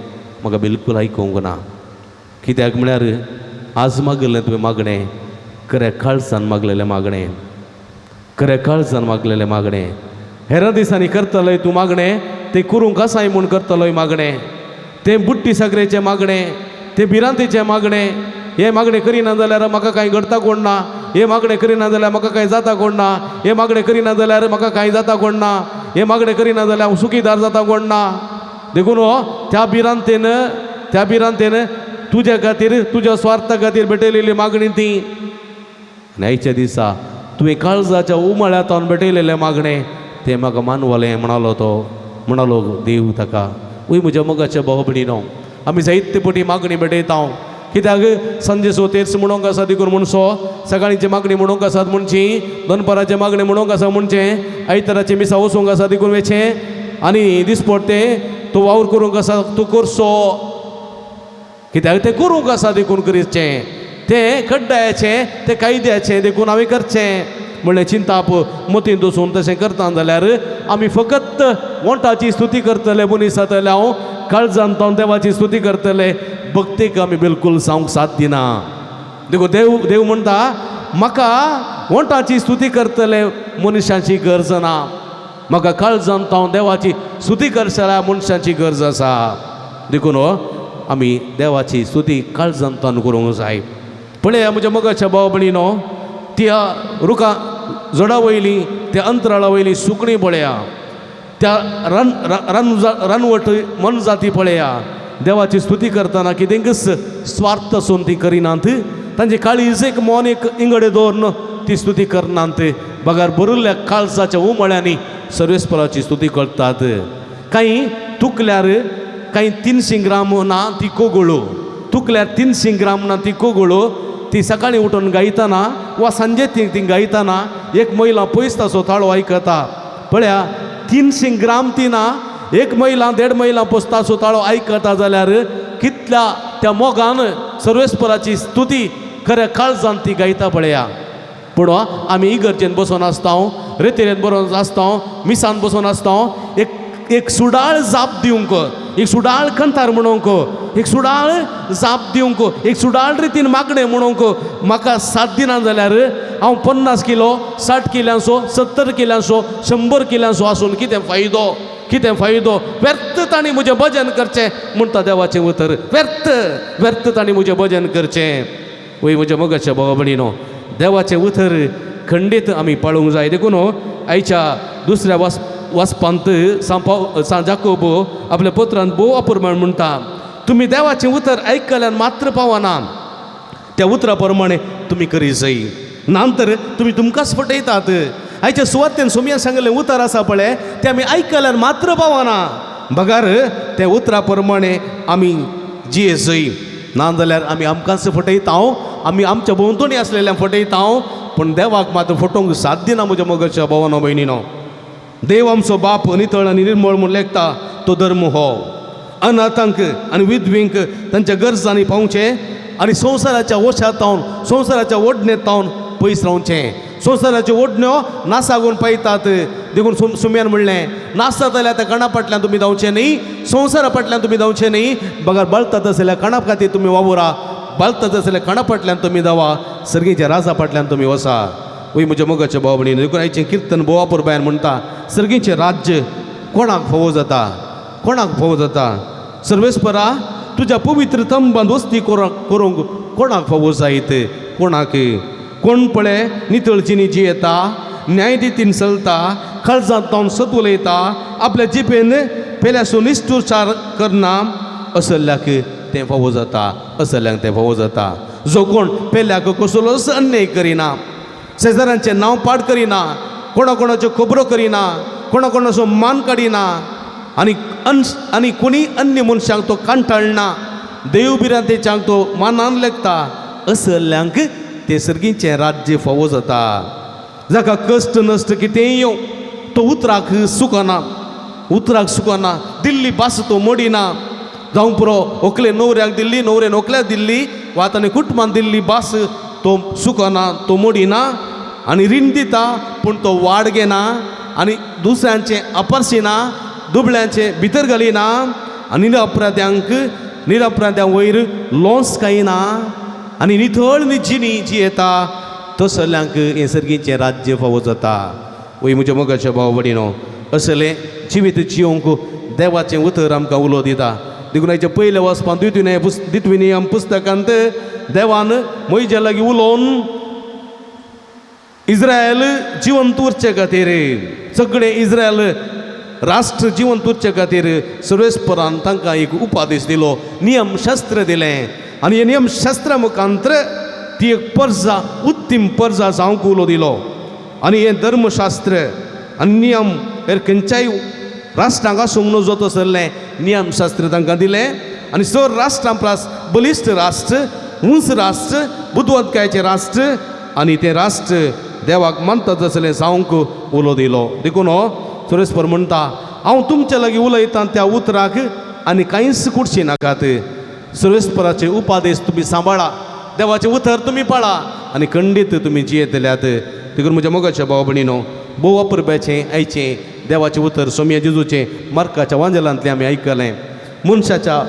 म्हाका बिलकूल आयकूंक ना. कित्याक म्हळ्यार आज मागलें तुवें मागणें खऱ्या काळजान मागलेलें मागणें, खऱ्या काळजान मागलेलें मागणें. हेर दिसांनी करतलोय तूं मागणें तें करूंक आसाय म्हूण करतलोय मागणें, तें बुट्टी साकरेचें मागणें, तें भिरांतेचें मागणें. हें मागणें करिना जाल्यार म्हाका कांय घडता कोण ना, हें मागणें करिना जाल्यार म्हाका कांय जाता कोण ना, हें मागणें करिना जाल्यार म्हाका कांय जाता कोण ना, हें मागणें करिना जाल्यार हांव सुखीदार जाता कोण ना. देखून हो त्या भिरांतेन, त्या भिरांतेन तुज्या खातीर तुज्या स्वार्था खातीर भेटयलेली मागणी ती. आनी आयच्या दिसा तुवें काळजाच्या उमाळ्यांत भेटयलेलें मागणें तें म्हाका मानवलें म्हणालो तो, म्हणालो देव ताका. वय म्हज्या मोगाच्या भाव भयणीनो, आमी जायते पटी मागणी भेटयता. कित्याक सांजेचो तेर्स म्हणोंक आसा देखून म्हणसो, सकाळींची मागणी म्हणोंक आसात म्हणची, दनपाराचें मागणें म्हणोंक आसा म्हणचें, आयताराचें मिसा वचूंक आसा देखून वेचें, आनी दिसपडटें तूं वावर करूंक आसा तूं करचो. कित्याक तें करूंक आसा देखून करचें, तें कड्डायाचें तें कायद्याचें देखून हांवें करचें म्हणलें चिंताप मतींत वचून तशें करता जाल्यार आमी फकत वोंटाची स्तुती करतले मनीस जातले. हांव काळजान तावन देवाची स्तुती करतले, भक्तीक आमी बिलकूल जावंक साथ दिना. देखून देव देव म्हणटा म्हाका वोंटाची स्तुती करतले मनशाची गरज ना, म्हाका काळजान तावन देवाची स्तुती करतल्या मनशाची गरज आसा. देखून हो आमी देवाची स्तुती काळजान तावन करूंक जाय. पळया म्हज्या मोगाच्या भाव भयणीनो, त्या रुखा झडा वयली त्या अंतराळा वयली सुकणीं पळया, त्या रान रान रानवट मनजाती पळया, देवाची स्तुती करतना कितेंकच स्वार्थ आसून ती करिनात, तांचे काळीज एक मन एक इंगडे दवरून ती स्तुती करनात, बगर भरिल्ल्या काळजाच्या उमळ्यांनी सर्वेस्पराची स्तुती करतात. कांय तुकल्यार कांय 300 ग्राम ना ती कोगळो, तुकल्यार 300 ग्राम ना ती कोगळो, ती सकाळीं उठून गायतना वा सांजे ती ती गायतना एक महिला पयस ताचो ताळो आयकता. पळया 300 ग्राम ती ना, एक महिला 1.5 महिला पोसताचो ताळो आयकता जाल्यार कितल्या त्या मोगान सर्वेस्पराची स्तुती खऱ्या काळजान ती गायता पळया. पूण आमी इगर्जेन बसून आसता, रेतेरेन बरोवन आसता, मिसान बसून आसता, एक एक सुडाळ जाप दिवंक, एक सुडाळ कंतार म्हणूंक, एक सुडाळ जाप दिवंक, एक सुडाळ रितीन मागणें म्हणूंक म्हाका साथ दिना जाल्यार हांव 50 किलो 60 किल्यांचो 70 किल्यांचो 100 किल्यांचो आसून कितें फायदो, कितें फायदो. व्यर्थ तांणी म्हजें भजन करचें म्हणटा देवाचें उतर, व्यर्थ व्यर्थ तांणी म्हजें भजन करचें. वय म्हज्या मोगाच्या भावा भयणीनो, देवाचें उतर खंडीत आमी पाळूंक जाय. देखून आयच्या दुसऱ्या वाचपांत सांत जाकोब आपल्या पत्रांत भोव अपुरबाय म्हणटा, तुमी देवाचें उतर आयकल्यान मात्र पावना, त्या उतरा प्रमाणे तुमी करी जाय, ना तर तुमी तुमकांच फटयतात. आयच्या सुवातेन सोमयान सांगलें उतर आसा पळय तें आमी आयकल्यान मात्र पावना, बगर त्या उतरा प्रमाणे आमी जिये जाय, ना जाल्यार आमी आमकांच फटयता, आमी आमच्या भोंवतणी आसलेल्यांक फटयता, पूण देवाक मात्र फटोवंक साथ दिना. म्हज्या मोगाच्या भावानो भयणीनो, देव आमचो बाप नितळ आनी निर्मळ म्हूण लेखता तो धर्म हो अनाथांक आनी विधवींक तांच्या गरजांनी पावचें आनी संवसाराच्या वशात तावन संवसाराच्या ओडणेंत तावन पयस रावचें. संवसाराच्यो ओडण्यो नासागून पळयतात देखून सुम्यान म्हणलें, नासता जाल्यार त्या कणा फाटल्यान तुमी धांवचें न्ही, संवसारा फाटल्यान तुमी धांवचें न्ही, बगर बळतात आसल्या कणा खातीर तुमी वावुरा, बळतात आसल्या कणा फाटल्यान तुमी धांवा, सर्गीच्या राजा फाटल्यान तुमी वसा. वय म्हज्या मोगाच्या भाव भयणीनो, देखून आयचें किर्तन भोव अपुरबायेन म्हणटा, सर्गीचें राज्य कोणाक फावो जाता, कोणाक फावो जाता. सर्वेस्परा तुज्या पवित्र तंबांत वस्ती करूंक कोणाक फावो जायत, कोणाक. कोण पळय नितळ जिणी जियेता, न्यायदितीन चलता, काळजांत तावन सत उलयता, आपल्या जिबेन पेल्याचो निश्ठूरचार करना असल्याक तें फावो जाता, असल्यांक तें फावो जाता. जो कोण पेल्याक कसलोच अन्याय करिना, शेजाऱ्यांचें नांव पाड करिना, कोणा कोणाच्यो खबरो करिना, कोणा कोणाचो मान काडिना आनी आनी कोणी अन्य मनशांक तो कांटाळना, देव भिरांतेच्यांक तो मानान लेखता, असल्यांक तें सर्गीचें राज्य फावो जाता. जाका कश्ट नश्ट कितेंय येवं तो उतराक सुकना, उतराक सुकना, दिल्ली भास तो मोडिना. जावं पुरो व्हंकले न्हवऱ्याक दिल्ली, न्हवऱ्यान व्हंकल्याक दिल्ली वा ताणें कुटुंबान दिल्ली भास तो सुकना, तो मोडिना आनी रीण दिता पूण तो वाड घेना आनी दुसऱ्यांचें अपारशिना, दुबळ्यांचें भितर घालिना आनी निरपराध्यांक निरपराध्यां वयर लोंस कायना आनी नितळ जिणी जी येता तसल्यांक हें सर्गीचें राज्य फावो जाता. वय म्हज्या मोगाच्या भाव भयणीनो, असलें जिवीत जियोंक देवाचें उतर आमकां उलो दिता. देखून आयच्या पयल्या वाचपांत द्वितीय नियम पुस्तकांत देवान मोयज्या लागीं उलोवन इस्रायल जिवंत उरचे खातीर, सगळें इस्रायल राष्ट्र जिवंत उरचे खातीर सर्वेस्परान तांकां एक उपादेश दिलो, नियमशास्त्र दिलें आनी हे नियमशास्त्रा मुखांत्र ती एक परजा, उत्तीम परजा जावंक उलो दिलो. आनी हें धर्मशास्त्र आनी नियम हेर खंयच्याय राष्ट्रांक आसूंक नजो तसलें नियमशास्त्र तांकां दिलें आनी सर राष्ट्रां परस बलिश्ट राष्ट्र, उंच राष्ट्र, बुदवंतकायेचें राष्ट्र आनी तें राष्ट्र देवाक मानता तसलें जावंक उलो दिलो. देखून हो सुरेशपर म्हणटा, हांव तुमच्या लागीं उलयतां त्या उतराक आनी कांयच कुडशी नाकात. सर्वेस्पराचे उपादेश तुमी सांबाळा, देवाचें उतर तुमी पाळा आनी खंडीत तुमी जियेतल्यात. देखून म्हज्या मोगाच्या भाव भयणीनो, भोव अपुरबायेचें आयचें देवाचें उतर सोमया जेजूचें मार्काच्या वांजेलांतलें आमी आयकलें. मनशाच्या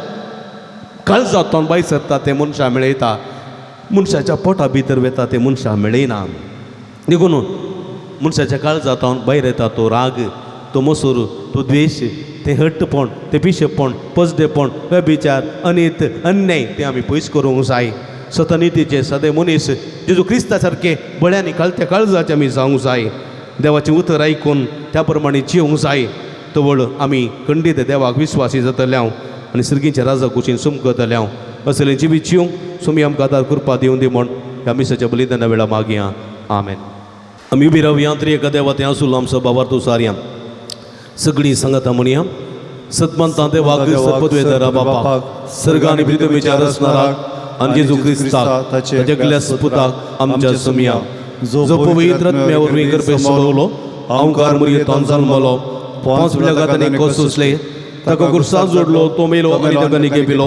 काळजांतल्यान भायर सरता तें मनशां मेळयता, मनशाच्या पोटा भितर वता तें मनशां मेळयना. देखून मनशाच्या काळजांतल्यान भायर येता तो राग, तो मसूर, तो द्वेश, तें हट्टपण, तें पिशेपण, पजडेपण, व्यभिचार, अनीत, अन्याय तें आमी पयस करूंक जाय. सतनितीचे सदे मनीस जेजू क्रिस्ता सारके बळ्यांनी काळत्या काळजाचे आमी जावंक जाय. देवाचें उतर आयकून त्या प्रमाणे जिवंक जाय. तवळ आमी खंडीत देवाक विस्वासी जातले हांव आनी सर्गीच्या राजा कुशीन सुमकतले हांव. असलें जिवीत जिवंक सुमी आमकां आदार कृपा दिवन दी म्हण ह्या मिसाच्या बलिदाना वेळा मागया. आमेन. आमी उबी रावया. त्रिएका देवा तें आसूल आमचो बाबार सारया सगळीं सांगाता म्हणया. सतमंता देवाक सर्पद्वेदरा बापाक, सर्ग आनी पृथ्वीच्या रचणाराक आनी जेजू क्रिस्ताक ताच्या एकल्याच पुताक आमच्या समिया, जो पवित्र आत्म्या वरवीं गर्भे सोडवलो, अंकार मुरयेंत जल्मलो, पांच पिलागातांनी कोसुसले, ताका कुर्सा जोडलो, तो मेलो आनी ताका निकेपिलो,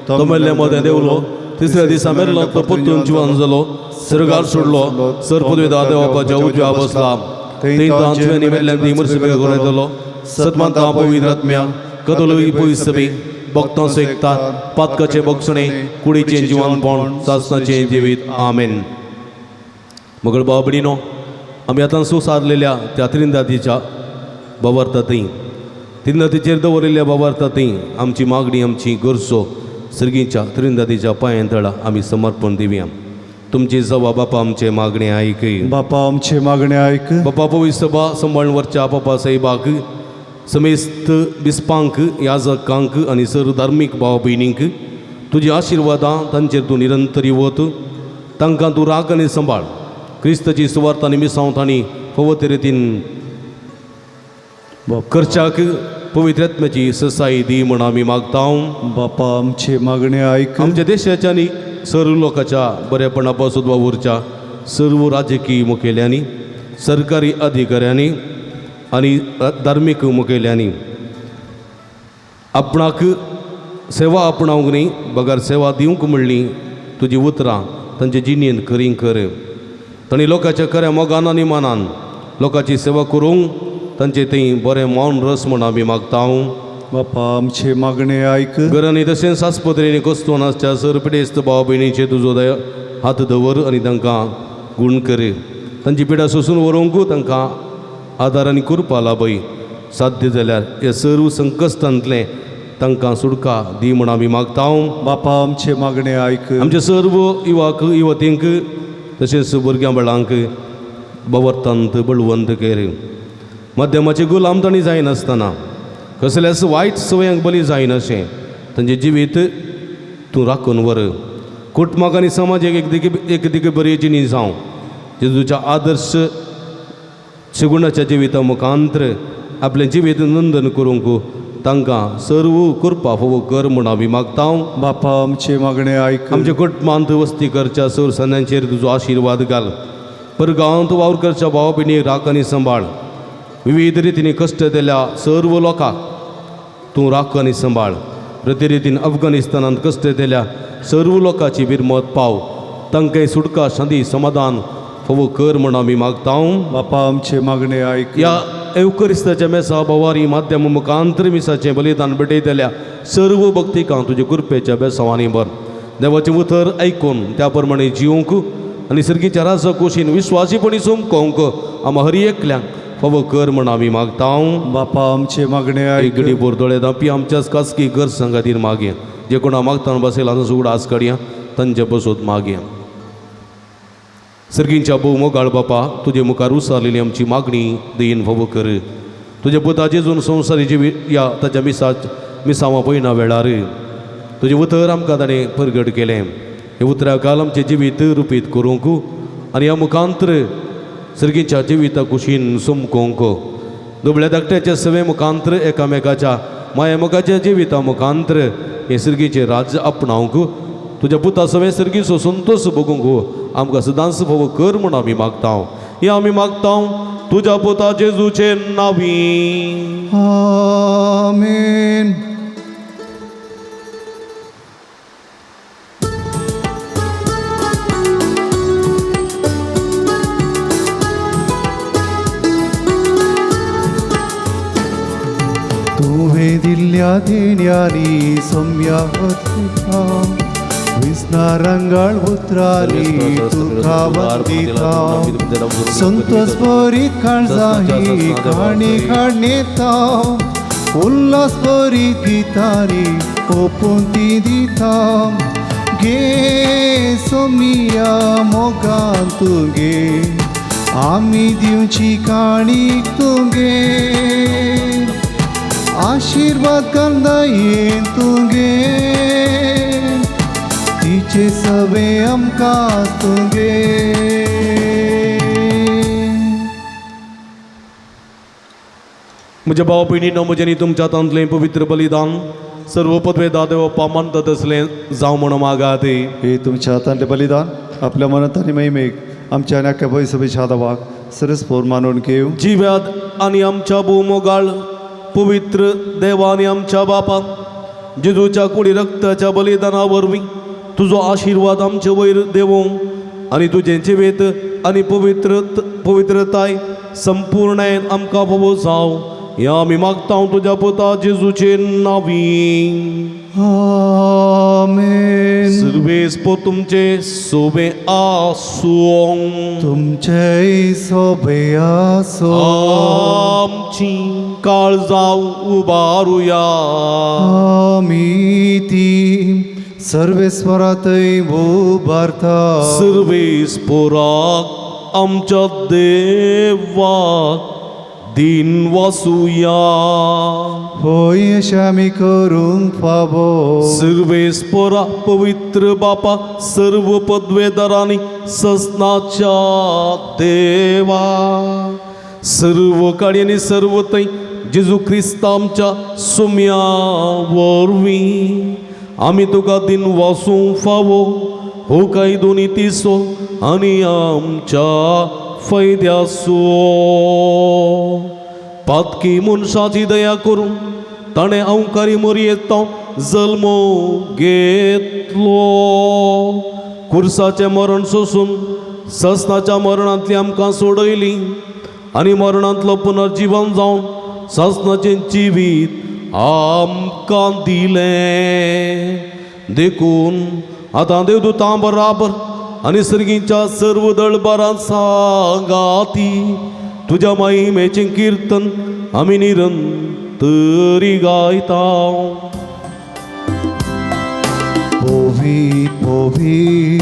तो मेल्ल्या मदें देंवलो, तिसऱ्या दिसा मेल्लो, तो परतून जिवन जालो, सर्गार सोडलो, सर्पद्वेदा देवापाच्या उजव्या बसला, थंय तांचे मेल्ल्यान ती मर्सी येतलो. सतमंता पवित्र आत्म्या कदोलई पयस सभे भक्तांचो एकता, पातकाचें बक्षणें, कुडीचें जिवनपण, सासणाचें जिवीत. आमेन. मगळ भाव भयणीनो, आमी आतां सुसारलेल्या त्या त्रिंदातीच्या बावार्थांतय, त्रिंदातीचेर दवरिल्ल्या बावार्थांतय आमची मागणी, आमची गरजो सर्गीच्या त्रिंदातीच्या पांयां तळा आमी समर्पण दिवया. तुमची जवा बापा आमचे मागणे आयक. बापा आमचे मागणे आयक. बापा पवित्र सभा सांबाळून व्हरच्या बापा साहेबाक, समेस्त बिस्पांक, याजकांक आनी सर धार्मीक भाव भयणींक तुजी आशिर्वादां तांचेर तूं निरंतर वत. तांकां तूं राख आनी सांबाळ. क्रिस्ताची सुवार्थ आनी मिसांव तांणी फावो ते रितीन करच्याक पवित्र आत्म्याची ससाई दी म्हण आमी मागता. बापा आमचे मागणे आयक. आमच्या देशाच्या आनी सर्व लोकांच्या बरेपणा पासून वावुरच्या सर्व राजकीय मुखेल्यांनी, सरकारी अधिकाऱ्यांनी आनी धार्मीक मुखेल्यांनी आपणाक सेवा आपणावंक न्ही बगर सेवा दिवंक म्हणली तुजी उतरां तांचे जिणेंत खरी कर. तांणी लोकांच्या खऱ्या मोगान आनी मानान लोकांची सेवा करूंक तांचे थंय बरें मौन रस म्हण आमी मागता. बापा आमचे मागणे आयक. घरांनी तशेंच आस्पत्रेनी कोस्तून आसच्या सर पिडेस्त भाव भयणीचे तुजो दया हात दवर आनी तांकां गूण कर. तांची पिडा सोसून व्हरूंक तांकां आदार आनी कृपा लाभय. साध्य जाल्यार हे सर्व संकश्टांतलें तांकां सुटका दी म्हण आमी मागता. बापा आमचे मागणे आयक. आमचे सर्व युवाक युवतींक तशेंच भुरग्यां बाळांक बवर्तांत बळवंत कर. माध्यमाचे गुलाम तांणी जायनासतना कसल्याच वायट सवयांक बली जायनाशें तांचें जिवीत तूं राखून व्हर. कुटुंबाक आनी समाजाक एक दिके बरी जिणी जावं. जेजूच्या आदर्श सगुणाच्या जिविता मुखांतर आपलें जिवीत नंदन करूंक तांकां सर्व कृपा फावो कर म्हूण आमी मागता. बापा आमचे मागणे आयक. आमच्या कुटुंबांत वस्ती करच्या सर सन्यांचेर तुजो आशिर्वाद घाल. परगांवांत वावर करच्या भाव भयणी राख आनी सांबाळ. विविध रितींनी कश्ट दिल्या सर्व लोकांक तूं राख आनी सांबाळ. प्रतिरितीन अफगाणिस्तानांत कश्ट दिल्या सर्व लोकांची बिरमत पाव. तांकां सुटका शांती समाधान फावो कर म्हूण आमी मागता. बापा आमचे मागणे आयक. ह्या एवकरिस्ताच्या मेसा भवारी माध्यम मुखांतर मिसाचें बलिदान भेटयतल्या सर्व भक्तिकांक तुज्या कृपेच्या बेसांवांनी भर. देवाचें उतर आयकून त्या प्रमाणे जिवंक आनी सर्गीच्या राजा कुशीन विश्वासीपणी सोमकोंक आमा हर एकल्यांक फावो कर म्हूण आमी मागता. बापा आमचे मागणे एक आयक. घडी बोरदोळे धांपी आमच्याच खासगी गरजां खातीर मागया. जे कोणा मागतना बसयला तांचो उगडास काडया तांचे बसोत मागया. सर्गींच्या भोव मोगाळ बापा तुजे मुखार उसारलेली आमची मागणी दयेन फावो कर. तुज्या पुता जेजून संवसारी जिवीत ह्या ताच्या मिसांवां पयना वेळार तुजें उतर आमकां ताणें परगट केलें. हे उतरा काल आमचें जिवीत रुपीत करूंक आनी ह्या मुखांतर सर्गीच्या जिविता कुशीन समकोंक दुबळ्या धाकट्याच्या सवे मुखांतर एकामेकाच्या माया मोगाच्या जिविता मुखांतर हें सर्गीचें राज्य आपणावंक तुज्या पुता सवें सर्गीचो संतोश भोगूंक आमकां सदांच फावो कर म्हूण आमी मागता. हें आमी मागता तुज्या पुता जेजूचे नांवी. आमेन. तुवें दिल्ल्या देण्यांनी सोम्या विस्ना रंगाळ उतरांनी तुका वंदिता. संतोष भरीत काळजाही काणी काडणेता उल्हास भरीत गितांनी ओपून ती दिता. गे सोमिया मोगान तुगे आमी दिवची काणी तुगे आशिर्वाद घालदायेन तुगे तिचे सवे आमकां तुगे. म्हज्या भाव भयणीनो म्हज्यांनी तुमच्या हातांतलें पवित्र बलिदान सर्व पदवे दादेव मानता तसलें जावं म्हूण मागात. हे तुमच्या हातांतलें बलिदान आपल्या मनात आनी महिमेक आमच्या आनी आख्या भंय दावाक सरस पोर मानून घेवं. जिव्यात आनी आमच्या भोवमोगाळ पवित्र देवा आनी आमच्या बापाक जेजूच्या कुडी रक्ताच्या बलिदाना वरवीं तुजो आशिर्वाद आमचे वयर देवों आनी तुजें जिवीत आनी पवित्रताय संपूर्णायेन आमकां फावो जावं. हें आमी मागता तुज्या पुता जेजूचे नांवी. आमेन. सर्वेस पो तुमचे सोबे आसूं. तुमचेय सोबे आसो. आमची काळजां उबारुया. आमी ती सर्वेस्वरातय उबारता. सर्वेस पोराक आमच्या देवाक दिन वासुया. होय अशें आमी करूंक फावो. सर्वेस पोरा पवित्र बापा सर्व पदवेदारांनी ससनाच्या देवा सर्व काडयांनी सर्व थंय जेजू क्रिस्त आमच्या सुम्या वरवीं आमी तुका दिन वासूंक फावो. हो काय दोनी तिसो आनी आमच्या फायद्याचो. पातकी मनशाची दया करून ताणें अवकारी मरयेत जल्मो घेतलो. कुर्साचें मरण सोसून ससनाच्या मरणांतली आमकां सोडयली आनी मरणांतलो पुनर्जीवन जावन सासनाचें जिवीत आमकां दिलें. देखून आतां देवदूतां बराबर आनी सर्गीच्या सर्व दळबारां सांगाती तुज्या महिमेचें किर्तन आमी निरंतरी गायता. पोवी पोवी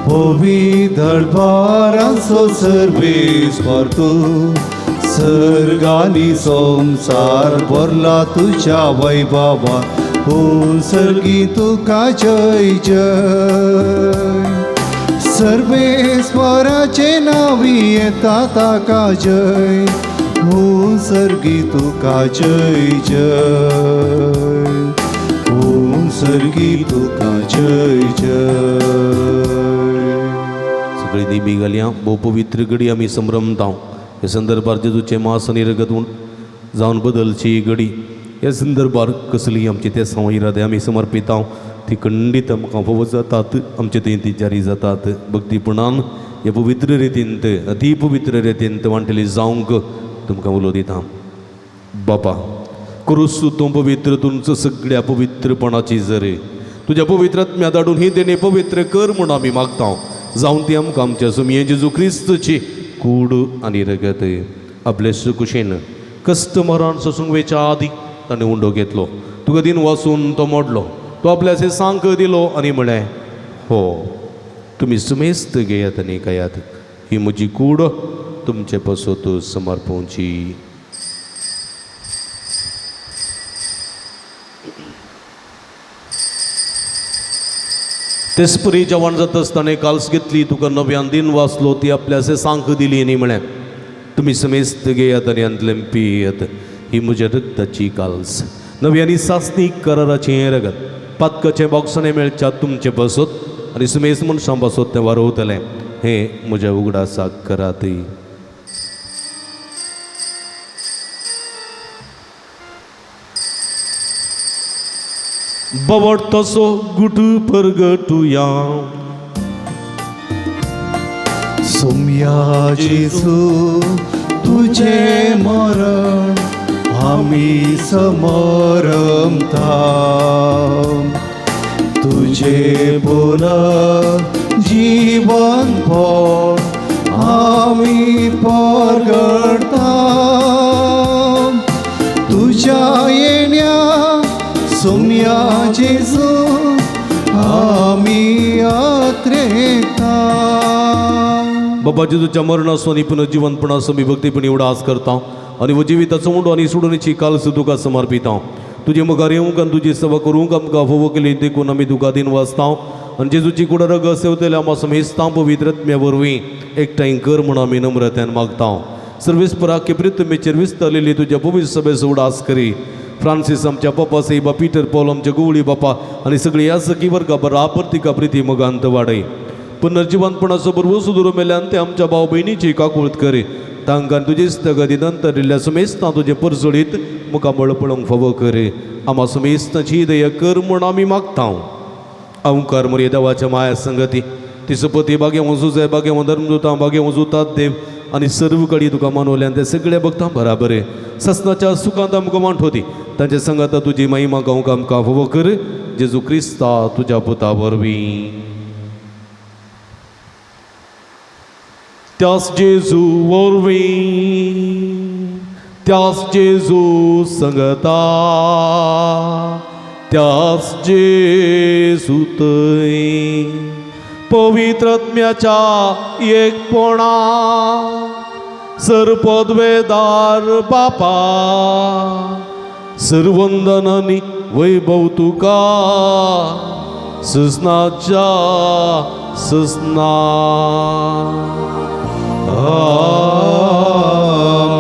पोवी दरबारांचो सर्वेस्पर तूं सर्गानी संसार भरला तुझ्या वैभवा हो सर्गी तुका जय जय. सर्वेस्वराचे नावी येता ताका जय हो सर्गी तुका जय जय हो सर्गी तुका जय जय. सगळी देवी घालया भोव पवित्र घडी आमी संभ्रमता. ह्या संदर्भार जेजूचें मास आनी रगत जावन बदलची घडी ह्या संदर्भार कसली आमची ते संव इरादे आमी समर्पिता ती खंडीत आमकां फोव जातात आमचे थंय ती जारी जातात. भक्तीपणान ह्या पवित्र रितींत अती पवित्र रितींत वांटली जावंक तुमकां उलो दिता. बापा क्रुस तूं पवित्र तुमचो सगळ्या पवित्रपणाची जरे तुज्या पवित्र आत्म्या धाडून ही देणे पवित्र कर म्हूण आमी मागता. जावन ती आमकां आमच्या सुमये जेजू क्रिस्तची कूड आनी रगत आपले सुकुशेन कस्टमरान सोसूंक वेच्या आदी ताणें उंडो घेतलो तुका दिन वासून तो मोडलो तो आपल्याचे सांक दिलो आनी म्हळें हो तुमी सुमेस्त घेयात आनी खायात ही म्हजी कूड तुमचे पासत समर्पोवची. तेचपरी जेवण जाता आसतना काल्स घेतली तुका नव्यान दिन वाचलो ती आपल्याचे सांक दिली आनी म्हळें तुमी समेस्त घेयात आनी हातूंतलें पियेत ही म्हज्या रक्ताची काल्स नवी आनी सासणीक कराराचें हें रगत पातकाचें बॉक्सांनी मेळच्या तुमचें पासत आनी सुमेस्त मनशां पासत तें वारोवतलें हें म्हज्या उगडासाक करात. बवट तसो गुटू परगटुया सोम्या जेजू तुझे मरण आमी समरमता तुझे बोल जीवन फळ आमी परगडता तुझ्या येण्या सोम्या जेजू आमी आत्रेता. बाबा जेजूच्या मरणाचो आनी पुनर्जिवनपणाचो मी भक्तीपणी उडास करता आनी वो जिविताचो उंडो आनी सोडूनची कालस तुका समर्पिता. तुजे मुखार येवंक आनी तुजी सेवा करूंक आमकां फोवो केली देखून आमी तुका दिन वाचता आनी जेजूची कुडा रगत सेवतल्या आमकां समेस्तां पवित्र आत्म्या वरवीं एकठांय कर म्हूण आमी नम्रतेन मागता. सर्वेस्पराक पृथ्वीचेर विस्तारलेली तुज्या पवित्र सभेचो उडास करी. फ्रांसीस आमच्या पप्पा साहेबा पीटर पॉल आमच्या गुवळी बापा आनी सगळी ह्या सखी वर्गा बराबर तिका प्रिती मोगांत वाडय. पुनर्जिवनपणाचो बरवो सुदूर मेल्यान ते आमच्या भाव भयणीची काकूळत करी तांकां तुजी स्थगती नंतर दिल्ल्या सुमेस्तां तुजें परजळीत मुखामळ पळोवंक फावो करी. आमा सुमेस्ताची दया कर म्हूण आमी मागता. अंकार मोरये देवाच्या माया संगती ती सुपती बागेवं सुजय बागेवं धर्मदुतां बागेवं जुतात देव आनी सर्व कडी तुका मानवल्यान ते सगळे भक्तां बराबर ससनाच्या सुखांत आमकां मांडवती तांचे संगाता तुजी महिमा गावंक आमकां फावो कर जेजू क्रिस्ता तुज्या पुता वरवीं. त्यास जेजू वरवीं त्यास जेजू संगता त्यास जेजू थंय पवित्र आत्म्याच्या एकपणा सर्पद्वेदार बापा सर्वंदनानी वैभव तुका ससनाच्या ससना.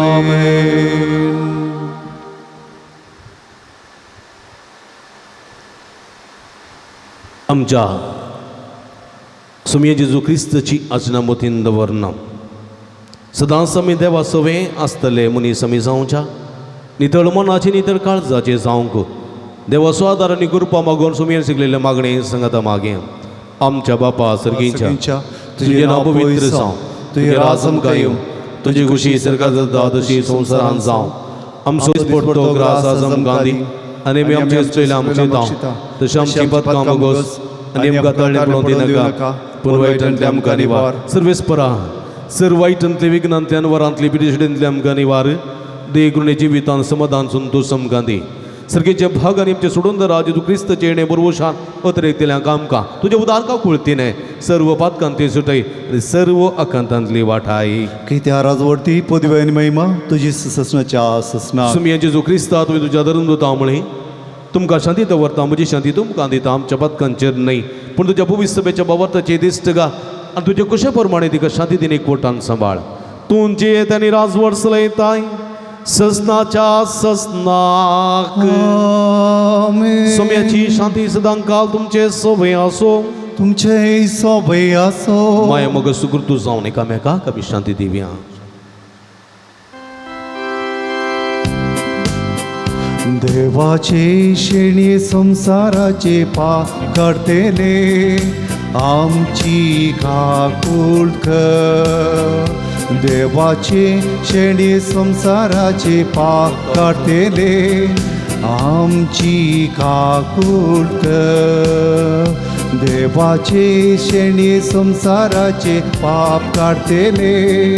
आमेन. आमच्या सुमये जेजू क्रिस्तची आजना मतीन दवरना सदांच आमी देवा सवे आसतले मनीस आमी जावच्या नितळ मनाचे नितळ काळजाचे जावंक देवाचो आदार आनी कृपा मागून सुमयेन शिकलेले मागणें सांगता मागें. आमच्या बापा सर्गीच्या तुजें नांव पवित्र जावं तुजें राज आमकां येवं तुजी खुशी सरकार जाता तशी संवसारान जावं. आमचो दिसपडटो ग्रास आज आमकां दी आनी आमी आमचे चोयले आमचे जावं तशें आमची पदकां मोगोस आनी आमकां तळणें पळोवंक दिनाका पूण वायटांतले आमकां निवार. सर्वेस्परा सर वायटांतले विघ्नांतल्यान वरांतली पिडिशेंतले आमकां निवार. देगुणे जिवितान समाधान संतोश आमकां दी. सर्गेचे भाग आनी आमचे सोडून दरा जेजू क्रिस्तचे येणे बरवशान अतरेकतल्या आमकां तुज्या उदारका कुळतीने सर्व पातकांती सुटय आनी सर्व आकांतांतली वाठाय. की त्या राजवरती पदवी आनी महिमा तुजी ससनाच्या ससना. सुमिया जेजू क्रिस्ता तुवें तुज्या धरून दिता म्हळें तुमकां शांती दवरता म्हजी शांती तुमकां दिता आमच्या पातकांचेर न्हय पूण तुज्या भविष्यभेच्या बाबर्थाचे दिश्ट गा आनी तुजे कुशे प्रमाणे तिका शांती दिन एकवटान सांबाळ. तूं जियेत आनी राजवट चलयताय ससनाच्या ससनाक. आमेन. सोम्याची शांती सदांकाल तुमचे सोबे आसो. तुमचे सोबे आसो. माया मग सुकृतू जावन एकामेकाक आमी शांती दिवया. देवाचे शेणी संसाराचे पाप करतेले आमची काकूळ कर. देवाचे शेणी संसाराचे पाप करतेले आमची काकूळ कर. देवाचे शेणी संसाराचे पाप काडतेले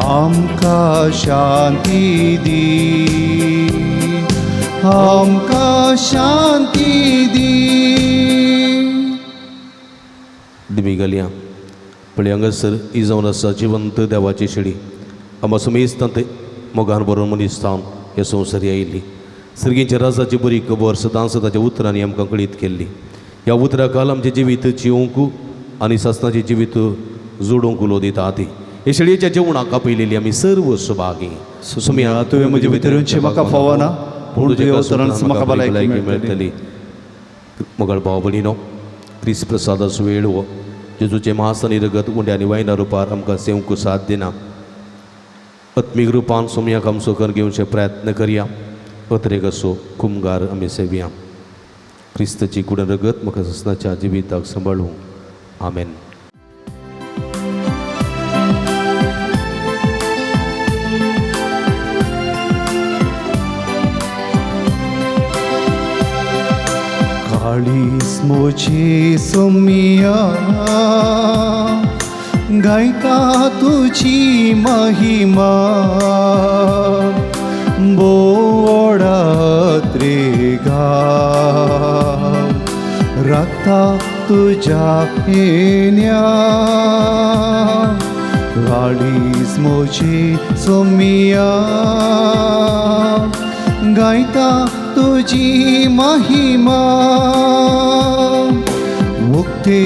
आमकां शांती दी, आमकां शांती दी. दिमी घालया पळय हांगासर ही जावन आसा जिवंत देवाची शेळी आमकां सुमेस्तांत मोगान भरून मनीस जावन ह्या संवसारी आयिल्ली सर्गींच्या राजाची बरी खबर सदांच ताच्या उतरांनी आमकां कळीत केल्ली. ह्या उतरा काल आमचें जिवीत जिवंक आनी सासणाचें जिवीत जोडूंक उलो दिता ती हे शेळयेच्या जेवणाक आपयलेली आमी सर्व सुभागी. सुमिया तुवें म्हजे भितर येवचें म्हाका फावना पूण तुज्या उतरान म्हाका भलायकी मेळटली. मोगाळ भाव भयणीनो क्रिस्त प्रसादाचो वेळ हो जेजूचें मास आनी रगत उंड्या आनी वायना रुपार आमकां सेवंक साथ दिना. आत्मीक रुपान सोमयाक आमचो कर घेवचे प्रयत्न करया. अत्रेक असो कुमगार आमी सेवया. क्रिस्तची कुड रगत म्हाका ससनाच्या जिविताक सांबाळूं. आमेन. काळीस मोची सोमिया गायता तुजी महिमा बोडात रे गा राखता तुज्या येण्या. काळीस मोची सोमिया गायता तुजी महिमा मुक्ती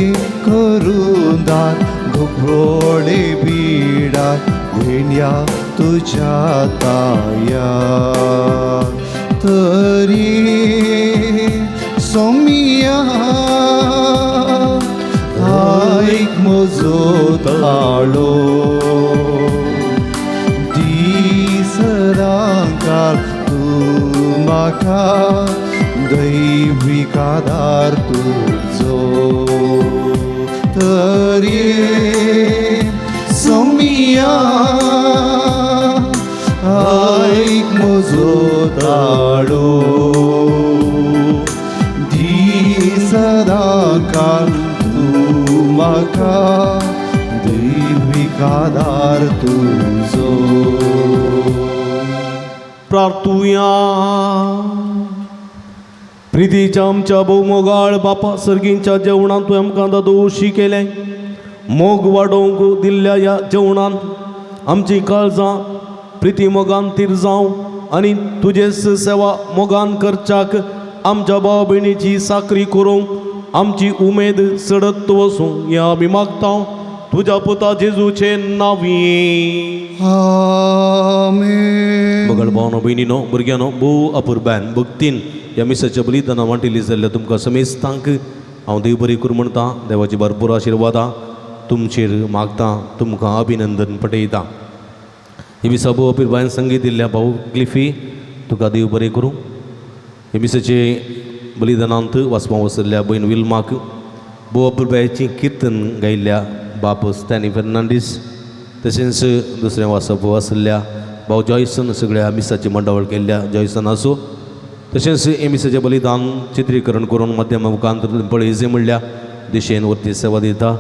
करून दार दुखोडे बिडा घेण्या तुझ्या ताया तरी सोमिया ऐक म्हजो ताळो दीस रांकाल तूं म्हाका दैवीक आदार तुजो तरी सोमिया ऐक म्हजो ताळो दीस रांकाल तूं म्हाका दैवीक आदार तुजो. प्रार्थुया. प्रितीच्या आमच्या भोवमोगाळ बापा सर्गींच्या जेवणांत तुवें आमकां दोशी केलें मोग वाडोवंक दिल्ल्या ह्या जेवणांत आमची काळजां प्रिती मोगान तीर जावं आनी तुजेच सेवा मोगान करच्याक आमच्या भाव भयणीची साकरी करूंक आमची उमेद सडत वसूं हें आमी मागता तुज्या पुता जेजूचे नांवी. आमेन. मगळ भावनो भयणीनो भुरग्यांनो भोव अपुरबायन भक्तीन ह्या मिसाच्या बलिदानां वांटिल्ली जाल्ल्या तुमकां समेस्तांक हांव देव बरी करूं म्हणटा. देवाची भरपूर आशिर्वादां तुमचेर मागता तुमकां अभिनंदन पटयता. ही मिसा भोव अपुरबायन संगीत दिल्ल्या भाऊ क्लिफी तुका देव बरें करूं. हे मिसाचे बलिदानांत वाचपा वसल्ल्या भयण विल्माक भोव अपुरबायेची किर्तन गायिल्ल्या बाप स्टॅनी फेर्नांडीस तशेंच दुसरें वाचप आसल्या भाव जॉयसन सगळ्या मिसाची मंडावळ केल्ल्या जॉयसन आसूं तशेंच हे मिसाचें बलिदान चित्रीकरण करून माध्यमा मुखांत पळयजे म्हणल्या दिशेन वरती सेवा दिता.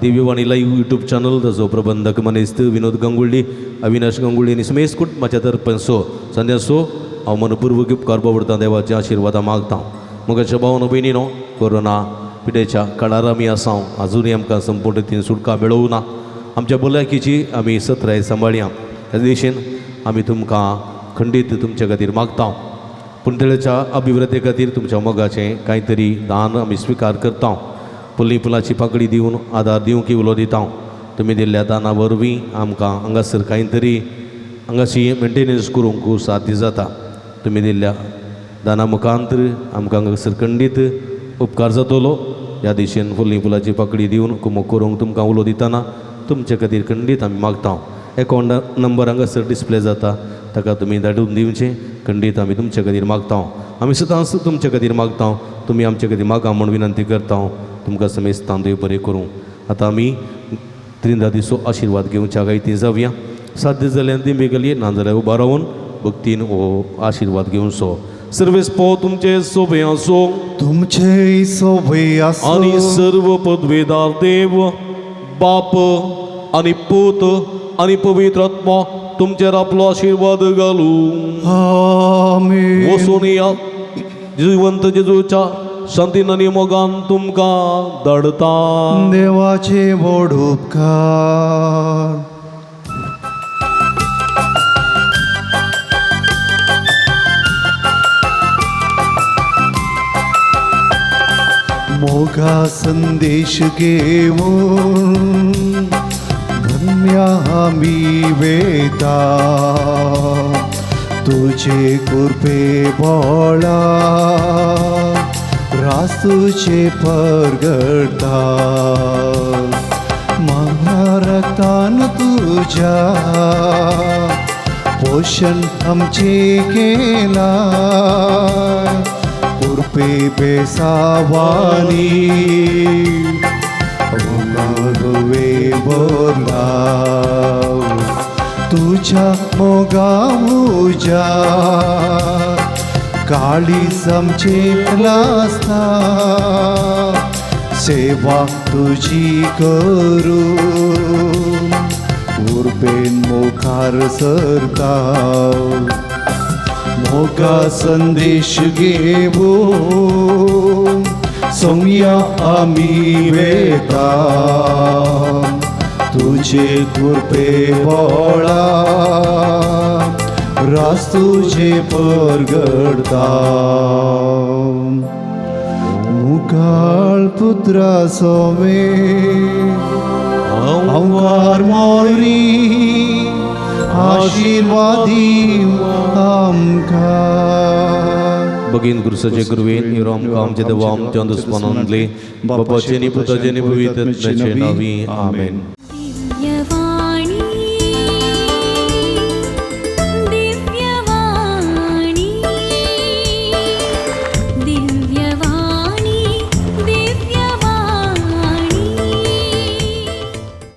दिव्यवाणी लायव्ह युट्यूब चॅनल ताचो प्रबंधक मनेस्त विनोद गंगुळ्ळी अविनाश गंगुळ्ळी आनी सुमेश कुटुंबाच्या तर्फांचो संध्यासो हांव मनपूर्वक उपकार बावडतां देवाच्या आशिर्वादां मागता. म्हज्या भावन भयणीनो, कोरोना पिडेच्या काळार आमी आसा, आजुनूय आमकां संपूर्ण रितीन सुटका मेळोवं ना. आमच्या भलायकेची आमी सत्राय सांबाळया. ह्या दिशेन आमी तुमकां खंडीत तुमच्या खातीर मागता. पूण तेळच्या अभिवृद्धी खातीर तुमच्या मोगाचें कांय तरी दान आमी स्विकार करता. पुली फुलाची पाकळी दिवन आदार दिवंक उलो दिता. तुमी दिल्ल्या दाना वरवीं आमकां हांगासर कांय तरी हांगाशी मेंटेनन्स करूंक साध्य जाता. तुमी दिल्ल्या दाना मुखांतर आमकां हांगासर खंडीत उपकार जातलो. ह्या दिशेन फुली फुलाची पाकळी दिवन कुमक करूंक तुमकां उलो दितना तुमचे खातीर खंडीत आमी मागता. एकावंट नंबर हांगासर डिस्प्ले जाता, ताका तुमी धाडून दिवचें. खंडीत आमी तुमचे खातीर मागता. आमी सदांच तुमचे खातीर मागता, तुमी आमचे खातीर मागा म्हूण विनंती करता. तुमकां समेस्तान देव बरें करूं. आतां आमी त्रिंदादीचो आशिर्वाद घेवच्या गायती जावया. साध्य जाल्यार दिंबी गली, ना जाल्यार उबो रावन भक्तीन हो आशिर्वाद घेवचो. सर्वेस पो तुमचे सोबे आसो, तुमचे सोबे आसो, आनी सर्व पदवेदार देव बाप आनी पूत आनी पवित्र आत्मो तुमचेर आपलो आशिर्वाद घालूं. आमेन. वचून या जिवंत जेजूच्या शांतीन आनी मोगान तुमकां धाडता. देवाचे व्हड उपकार. मोगा संदेश घेऊन धन्य आमी वेता, तुझे कृपे बोळा रास्तुचे परगडता. महारक्तान तुझ्या पोषण आमचे केला, कृपे बेसावानी गोवे बोला. तुझ्या मोगा उजा काळी आमचे लासता, सेवा तुझी करू उर्बेन मुखार सरता. मोगा संदेश घेऊन सोमया आमी वेता, तुझे कृपे बोळा रास तुझे परगडता. मुखाळ पुत्रा सोमे अंकार मोरी आशीर्वादी आमकां. भगीन गुरुसाचे कृपेन इरो आमकां आमचे देवा आमच्या दुस्मानांतले बापाचे आनी पुताचे आनी पवित्र आत्म्याचे नांवी आमेन. दिव्यवाणी.